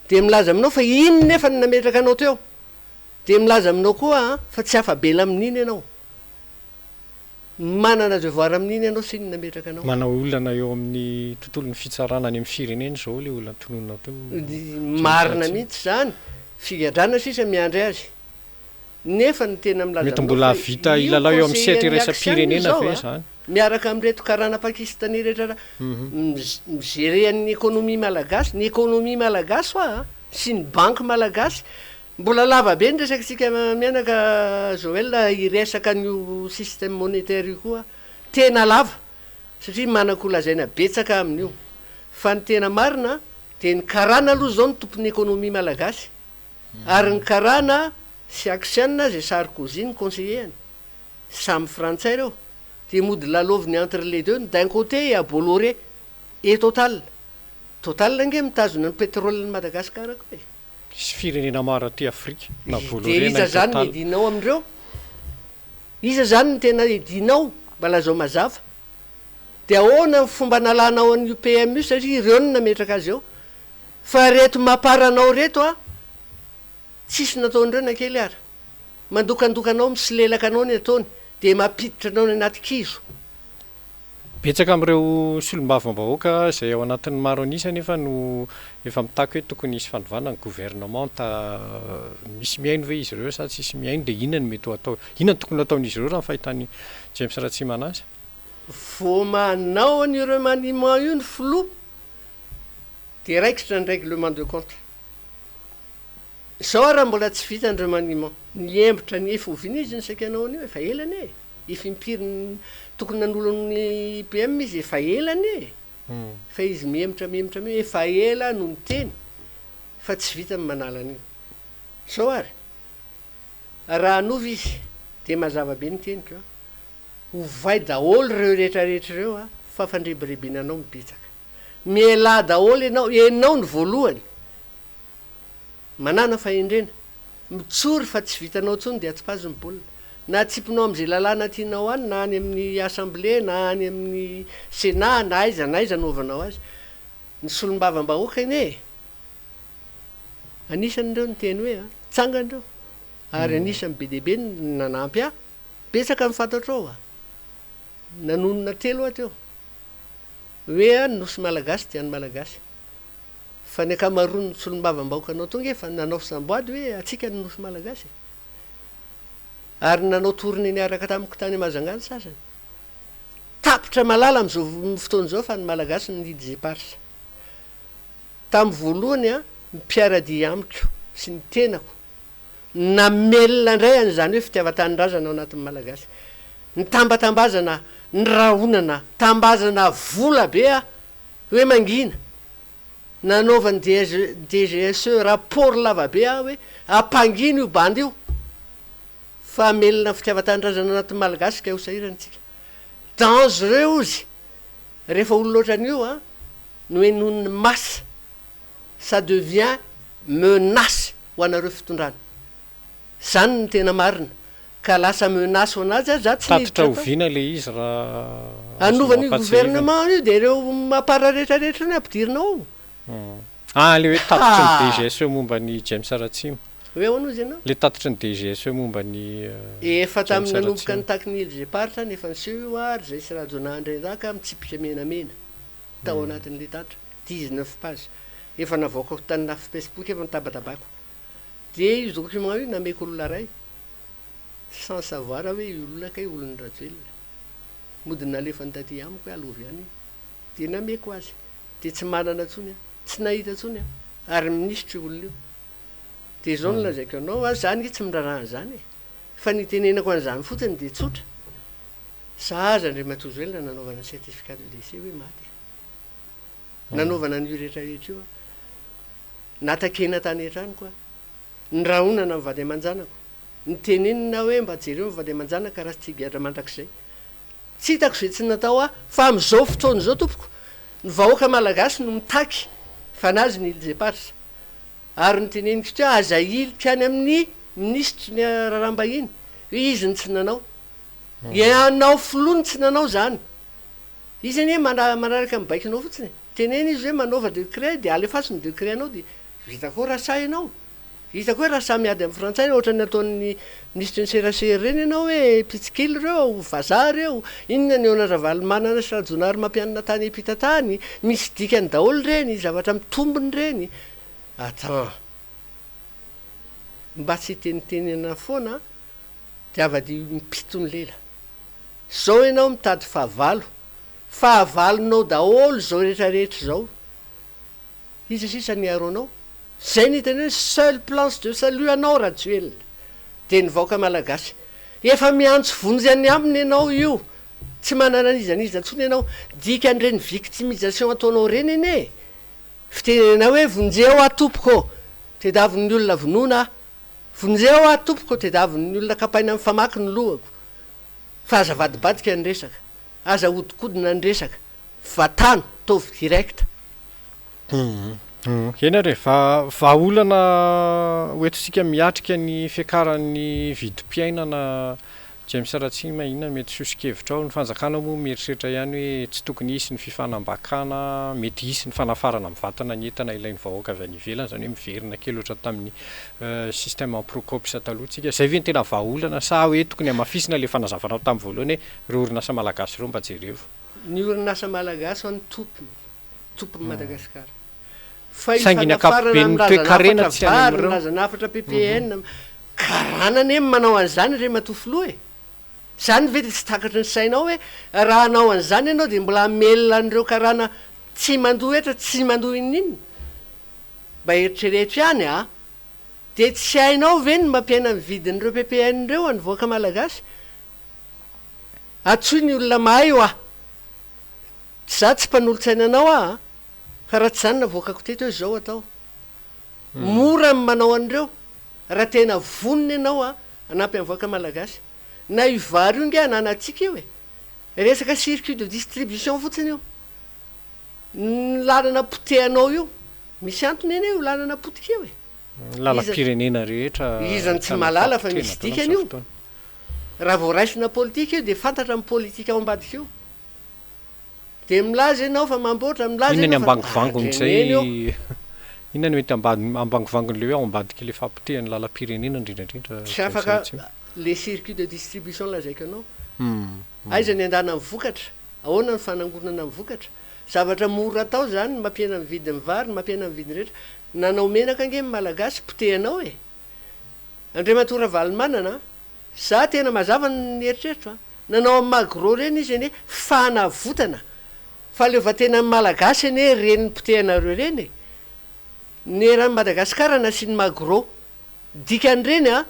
dia milaza aminao fa iny nefa no nametraka anao teo dia milaza aminao koa a fa tsy afa-bela amin'iny ianao Manana devoir amin'iny ianao sy ny nametraka anao. Manao olana eo amin'ny tontolon'ny fitsarana any amin'ny firenena izao ilay olona tononina teo. Marina mihitsy izany, figadrana sisa miandry azy. Nefa ny tena milaza Mety mbola aminao fa hahavita io hilalao eo amin'ny conseiller sehatra an'i Axian io iraisam-pirenena izao ve a, izany? miaraka amin'ireto karana pakistanais rehetra mi-gerer an'ny économie malagasy, ny économie malagasy hoa a, sy ny banky malagasy Mbola lava be ny resakitsika mianaka Joël hiresaka an'io système monétaire io koa tena lava satria manan-ko lazaina betsaka amin'io fa ny tena marina dia ny karana aloha izao no tompon'ny économie malagasy ary ny karana sy axian izay Sarkozy ny conseiller-ny samy frantsay ireo dia mody lalaoviny entre les deux d'un côté i a Bolloré et Total Total ange mitazona ny pétrole-n'i Madagascar koa e. Misy firenena maro aty Afrika na Dia Bolloré na iza zany no Total. edinao amin'ireo? Iza zany no tena edinao? Mba lazao mazava. Dia ahoana ny fomba analanao an'io PM io satria ireo no nametraka azy eo. Fa ireto mapar anao ireto an, tsisy nataon'ireo na kely ara. Mandokandoka anao, misolelaka anao ny ataony, dia mampiditra anao any anaty kizo. Betsaka amin'ireo solombavambahoaka izay ao anatin'ny maro an'isa anefa no efa mitaky hoe tokony hisy fanovana ny governemanta. Misy mihaino ve izy ireo sa tsisy mihaino dia inona no mety ho atao? Inona no tokony ho ataon'izy ireo raha ny fahitan'i James Ratsimana azy? Vao manao an'io remaniement io ny filoha dia raikitra ny règlement de compte. Izao ary mbola tsy vita ny remaniement. Niembotra ny efa oviana izy no saika hanao an'io? Efa ela anie e! Efa impiry ny tokony nanolo ny PM izy efa ela anie e! Fa izy mihemotra mihemotra mihemotra efa ela no niteny fa tsy vita ny manala an'io. Zao ary, raha hanova izy dia mazava be ny teniko an, ovay daholo ireo rehetra rehetra ireo an, fa fandrebirebena anao no betsaka. Mialà daholo ianao, ianao no voalohany. Manàna fahendrena. Mitsory fa tsy vitanao intsony dia atsipazo ny baolina. Na atsipinao amin'izay lalàna tianao any, na any amin'ny assemblée, na any amin'ny sénat, na aiza na aiza anaovanao azy. Ny solombavambahoaka anie e! Anisan'ireo niteny hoe a, tsangana ireo. Ary anisan'ny be dia be ny nanampy ahy. Betsaka ny fantatrao a! Nanonona telo aho teo. Hoe a, ny Nosy Malagasy dia an'ny Malagasy. Fa ny ankamaroan'ny solombavambahoakanao tonga efa nanao samboady hoe antsika ny Nosy Malagasy e! Ary nanao tournée niaraka tamiko tany Mahajanga ny sasany. Tapitra malala amin'izao fotoana izao fa ny Malagasy no nihidy izay parsa. Tamin'ny voalohany an, ny mpiara-dia amiko sy ny tenako namelona indray an'izany hoe fitiavan-tanindrazana ao anatin'ny Malagasy. Nitambatambazana, nirahonana, tambazana vola be aho hoe mangina. Nanaovan'ny DGSE rapport lava be aho hoe ampangino io bandy io fa hamelona fitiavan-tanindrazana anatin'ny Malagasy ka ho sahirana isika. Dangereux ozy rehefa olona ohatran'io an no henoin'ny masse, ça devient menace ho anareo fitondrana. Zany no tena marina. Ka lasa menace ho anazy aza za tsy Tatitra niditra tao. oviana le izy raha azonao Hanova an'io ampahatsiahivina? gouvernement io dia ireo mapar rehetra rehetra ireo no ampidirina ao. Ah le hoe tatitry ny DGSE momba an'i James Ratsima. Hoe ahoana hozy ianao? Le tatitry ny DGSE momba an'i Efa James tamin'ny nanomboka Ratsima. nitaky ny îles Éparses any efa niseho io ary zay sy Rajaonah Andrianjaka mitsipika menamena tao anatin'ilay tatitra, 19 pages. Efa navoakako tany Facebook efa nitabatabako. Dia io document io nameko olona iray sans savoir hoe io olona kay olon'i Rajoelina. Mody nalefany taty amiko hoe aloavy any io. Dia nameko azy. Dia tsy manana intsony aho. Tsy nahita intsony aho. Ary minisitra io olona io. Dia izao no lazaiko anao a, za ange tsy miraharaha an'izany e. Fa ny itenenako an'izany fotsiny dia tsotra. Sahaza Andriamatoa Zoelina nanaovana certificat de décès hoe maty e. Nanaovana an'io rehetra rehetra io aho. Natakena tany an-tranoko aho. Nirahonana ny vady aman-janako. Nitenenina hoe mba jereo ny vady aman-janaka raha tsy higadra mandrakizay. Tsy hitako izay tsy natao aho fa amin'izao fotoana izao tompoko, ny vahoaka malagasy no mitaky fanazy ny Îles Éparses. Ary noteneniko teo aza ahilika any amin'ny minisitry ny raharaham-bahiny hoe izy no tsy nanao. Ianao filoha no tsy nanao izany. Izy anie manaraka ny baikonao fotsiny e. Teneno izy hoe manaova décret dia alefaso ny décret anao dia vita koa raha sahy ianao. Hitako hoe raha samy miady amin'ny frantsay ohatran'ny ataon'ny minisitry ny serasera ireny ianao hoe mpitsikilo ireo, vazaha ireo, inona ny eo Ravalomanana sy Rajaonarimampianina tany ampita tany, misy dikany daholo ireny, zavatra mitombina ireny. Attends. Mba tsy hitenitenena foana dia avadiho impito ny lela. Zao ianao mitady fahavalo, fahavalonao daholo izao rehetra rehetra izao. Iza sisa niaro anao? Zay no hitany hoe seule planche de salut anao Rajoelina dia ny vahoaka malagasy. Efa miantso vonjy any aminy ianao io, tsy manana an'iza n'iza intsony ianao. Dikan'ireny victimisation ataonao ireny anie e! Fitenenana hoe vonjeo aho tompoko ô! Tediavin'ny olona vonoina aho. Vonjeo aho tompoko ô! Tediavin'ny olona kapaina amin'ny famaky ny lohako. Fa aza avadibadika ny resaka. Aza ahodikodina ny resaka. Vatano, ataovy direct. Eny ary e, va, vahaolana hoentintsika miatrika ny fiakaran'ny vidim-piainana James Ratsima, inona no mety soso-kevitrao? Ny fanjakana moa mieritreritra ihany hoe tsy tokony hisy ny fifanambakana, mety hisy ny fanafarana mivantana ny entana ilain'ny vahoaka avy any ivelany, izany hoe miverina kely ohatran'ny tamin'ny système en procops taloha tsika. Izay ve no tena vahaolana sa hoe tokony hamafisina ilay fanazavanao tamin'ny voalohany hoe ireo orinasa malagasy ireo mba jerevo? Ny orinasa malagasy ho'a ny tompony, tompon'i Madagasikara. Fa io Saingy ny fanafarana ankapoben'ny milazana toekarena hafatra tsy any vary, amin'ireo. milazana hafatra ppn, karana anie ny manao an'izany Andriamatoa Filoha e! Izany ve dia tsy takatry ny sainao hoe raha hanao an'izany ianao dia mbola hamelona an'ireo karana tsy mandoa hetra, tsy mandoa inon'inona? Mba eritrereto ihany a! Dia tsy hainao ve ny mampiaina ny vidin'ireo ppn ireo any vahoaka malagasy? Antsoy ny olona mahay hoa! Za tsy mpanolotsaina anao aho a! Fa raha tsy izany navoakako teto hoe izao atao. Mora ny manao an'ireo raha tena vonona ianao a hanampy ny vahoaka malagasy. Na io vary io nge ananantsika io e! Resaka circuit de distribution fotsiny io. Ny lalana potehanao io, misy antony anie io lalana potika io e! Ny lalam-pirenena rehetra Iza no tsy ahitana mahalala fa fahapotehana misy daholo dikany amin'izao io? fotoana. Raha vao raisina politika io dia fantatra ny politika ao ambadika io. Dia milaza ianao fa mamboatra, milaza Inona ny ianao fa ambangovangon'izay, andreneno eo. inona no mety ambangovangon'ilay hoe ao ambadik'ilay fahapotehan'ny lalam-pirenena indrindra indrindra Tsy James afaka Ratsima? le circuit de distribution lazaiko anao. Aiza ny andana ny vokatra? Ahoana ny fanangonana ny vokatra? Zavatra mora atao izany ny mampihena ny vidin'ny vary, ny mampihena ny vidin'ny rehetra. Nanao menaka ange ny Malagasy, potehanao e! Andriamatoa Ravalomanana a! Za tena mazava ny eritreritro a! Nanao amin'ny Magro ireny izy anie fanavotana fahaleovantenan'ny Malagasy anie ireny potehanareo ireny e! Ny eran'i Madagasikara nasian'ny Magro. Dikan'ireny a,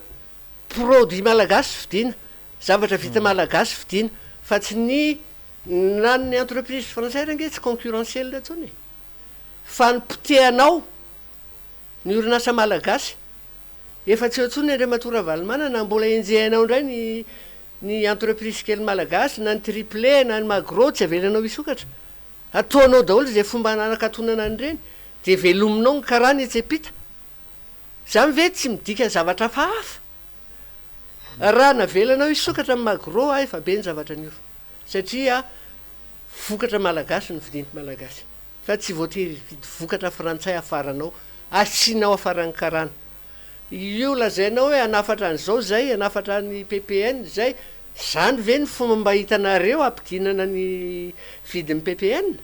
produit malagasy vidiana, zavatra vita malagasy vidiana fa tsy ny na ny entreprise française ange tsy concurrentiel intsony e! Fa ny potehanao ny orinasa malagasy Efa tsy eo intsony Andriamatoa Ravalomanana, mbola enjehinao indray ny ny entreprise kely malagasy na ny triple na ny magro tsy avelanao hisokatra. Ataonao daholo izay fomba hanakatonana an'ireny dia velominao ny karana etsy ampita. Izany ve tsy midika zavatra hafahafa? Raha navelanao hisokatra ny magro a efa be ny zavatra niova satria vokatra malagasy no vidin'ny malagasy. Fa tsy voatery hividy vokatra frantsay hafaranao, asianao hafaran'ny karana. Io lazainao hoe hanafatra an'izao izay, hanafatra ny ppn izay, izany ve ny fomba mba hitanareo hampidinana ny vidin'ny ppn?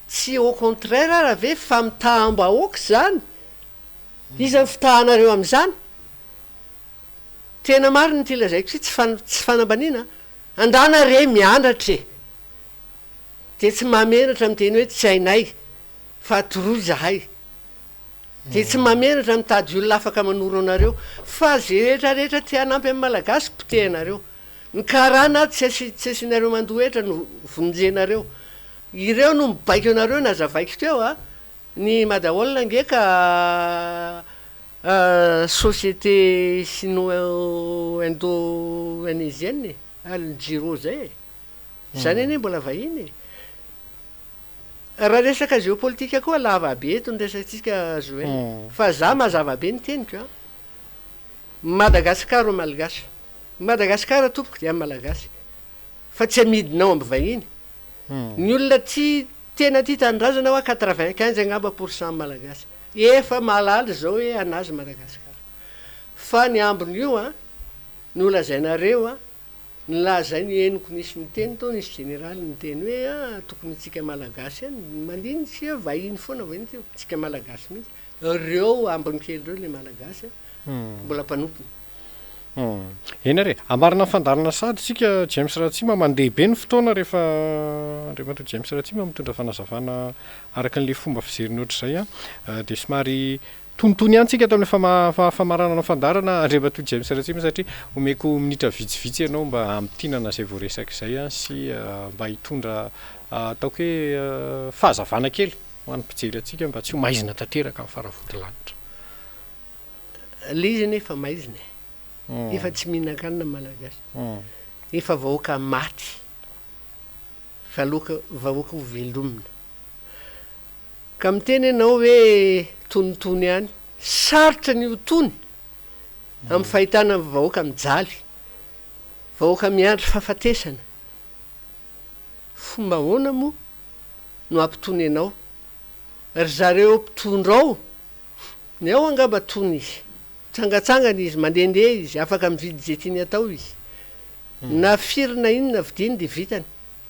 Tsy au contraire ara ve famitaham-bahoaka izany? Iza no fitahanareo amin'izany? Tena marina ity lazaiko ity, tsy tsy fanambaniana an! Andana re mianatra e! Dia tsy mahamenatra miteny hoe tsy hainay fa atoroy izahay. Dia tsy mahamenatra mitady olona afaka manoro anareo fa ze rehetra rehetra te hanampy amin'ny Malagasy potehinareo. Ny karana tsy asi tsy asianareo mandoa hetra no vonjenareo. Ireo no mibaiko anareo nazavaiko teo a! Ny Madaol ange ka société sino indo indonésienne e! Al Giro zay e! Izany anie mbola vahiny e! Raha resaka géopolitique koa lava be eto ny resatsika Joël fa za mazava be ny teniko an! Madagascar aux Malgaches. Madagascar tompoko dia an'ny Malagasy fa tsy amidinao amin'ny vahiny. Ny olona tia tena tia tanindrazana hoa 95 angamba pour cent Malagasy. Efa mahalala izao hoe an'azy Madagascar. Fa ny ambin'io an, nolazainareo an, Nilaza ny henoko nisy niteny tao nisy jeneraly niteny hoe ah tokony tsika malagasy ihany mandinika tsika vahiny foana vahiny teo tsika malagasy mihitsy reo ambiny kely reo le malagasy a mbola mpanompony. Eny ary e! Hamarina ny fandaharana sahady isika James Ratsima, mandeha be ny fotoana rehefa Andriamatoa James Ratsima mitondra fanazavana araka an'ilay fomba fijeriny ohatr'izay an! Dia somary Tonitony ihany tsika ato amin'ny famaranana ny fandaharana Andriamatoa James Ratsima satria omeko minitra vitsivitsy ianao mba hamintinana izay voaresaka izay sy mba hitondra ataoko hoe fahazavana kely ho an'ny mpijery antsika mba tsy ho maizina tanteraka amin'ny faravodilanitra. Ilay izy anie efa maizina e. Efa tsy mihinan-kanina ny Malagasy. Efa vahoaka maty fa aloka vahoaka ho velomina. Ka miteny ianao hoe tonitony ihany. Sarotra ny ho tony amin'ny fahitana ny vahoaka mijaly, vahoaka miandry fahafatesana. Fomba ahoana moa no hampitony anao? Ry zareo mpitondra ao, ny ao angamba tony izy, mitsangatsangana izy, mandehandeha izy, afaka mividy izay tiany atao izy. Na firy na inona vidiany dia vitany.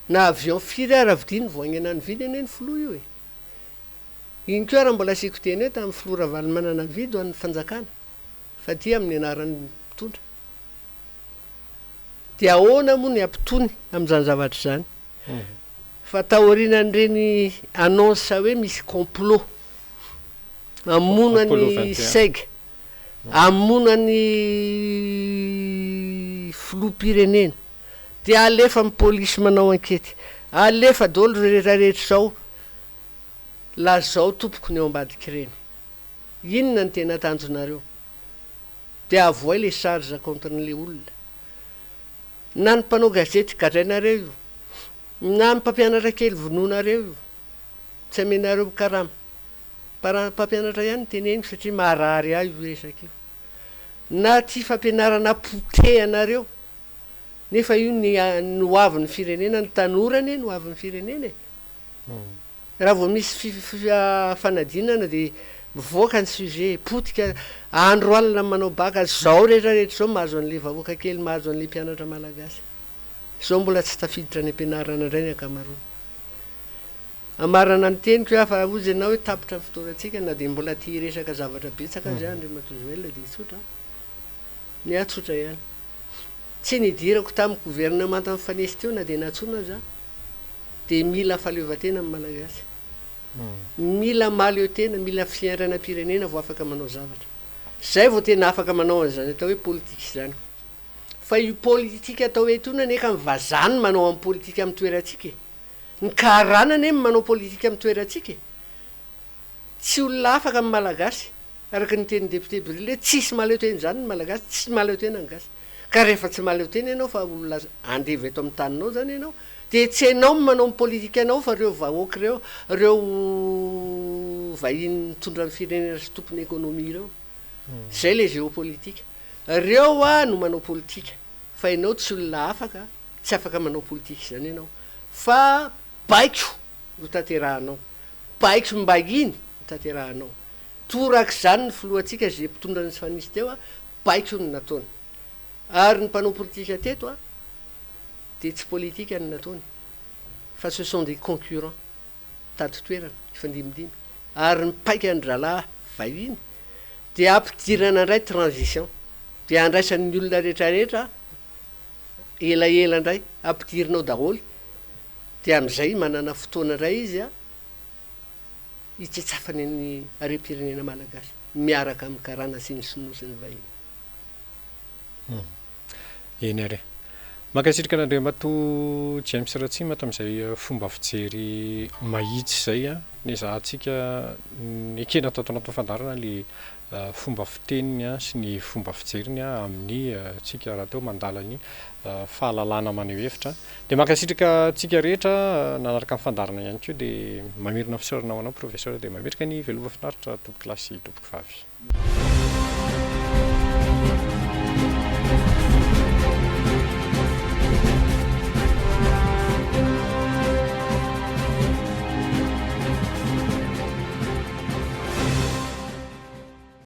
Na avion firy ara vidiany vao haingana nividy anie ny filoha io e! Iny koa ara mbola asiako teny hoe tamin'ny filoha Ravalomanana nividy ho an'ny fanjakana fa aty amin'ny anaran'ny mpitondra. Dia ahoana moa ny hampitony amin'izany zavatra izany? Fa taorianan'ireny annonce hoe misy complot hamono an'i Seg, hamono an'i filoham-pirenena, Dia alefa ny polisy manao ankety. Alefa daholo ireo rehetra rehetra izao. Lazao tompoko ny ao ambadik'ireny. Inona no tena tanjonareo? Dia avoay le charge contre n'le olona. Na ny mpanao gazety gadrainareo io. Na ny mpampianatra kely vonoinareo io. Tsy amenareo karama. Mpampianatra ihany no teneniko satria maharary ahy io resaka io. Na ty fampianarana potehanareo. Nefa io ny ny ho avin'ny firenena, ny tanora anie no ho avin'ny firenena e. Raha vao misy fanadinana dia mivoaka ny sujet, potika andro alina ny manao bac, zao rehetra rehetra zao mahazo an'le vahoaka kely, mahazo an'le mpianatra malagasy. Zao mbola tsy tafiditra any am-pianarana indray ny ankamaroany. Hamarana ny teniko aho fa hozy ianao hoe tapitra ny fotoanantsika na dia mbola te hiresaka zavatra betsaka aza aho Andriamatoa Joël dia tsotra an! Ny ahy tsotra ihany. Tsy nidirako tamin'ny governemanta nifanesy teo na dia nantsoina aza aho dia mila fahaleovantena ny Malagasy. Mila mahaleo tena, mila fiainam-pirenena vao afaka manao zavatra. Izay vao tena afaka manao an'izany atao hoe politika izany. Fa io politika atao eto io anie ka ny vazaha no manao amin'ny politika amin'ny toerantsika e! Ny karana anie no manao politika amin'ny toerantsika e! Tsy olona afaka ny Malagasy, araka ny tenin'ny député Bril hoe tsisy mahaleo tena izany ny Malagasy, tsy mahaleo tena ny gasy. Ka rehefa tsy mahaleo tena ianao fa olona andevo eto amin'ny taninao izany ianao, dia tsy ianao no manao ny politikanao fa ireo vahoaka ireo, ireo vahiny mitondra ny firenena sy tompon'ny économie ireo. Izay ilay géopolitique. Ireo no manao politika fa ianao tsy olona afaka. Tsy afaka manao politika izany ianao fa baiko no tanterahanao, baikom-bahiny no tanterahanao. Torak'izany ny filohantsika izay mpitondra ny efa nisy teo, baiko no nataony. Ary ny mpanao politika teto dia tsy politika no nataony fa ce sont des concurrents, mitady toerana, hifandimbindimby. Ary ny paikan-drahalahy vahiny dia hampidirana indray transition, dia handraisan'ny olona rehetrarehetra elaela indray ampidirina ao daholo dia amin'izay manana fotoana indray izy hitsetsafany ny harem-pirenena malagasy miaraka amin'ny karana sy ny sinoa sy ny vahiny. Eny ary e. Mankasitraka an'Andriamatoa James Ratsima tamin'izay fomba fijery mahitsy izay nezahantsika nekena tato anatin'ny fandaharana ilay fomba fiteniny sy ny fomba fijeriny amin'ny tsika rahateo mandala ny fahalalana maneho hevitra. Dia mankasitraka antsika rehetra nanaraka ny fandaharana ihany koa dia mamerina fisaorana ho anao Professeur dia mametraka ny veloma finaritra tompokolahy sy tompokovavy.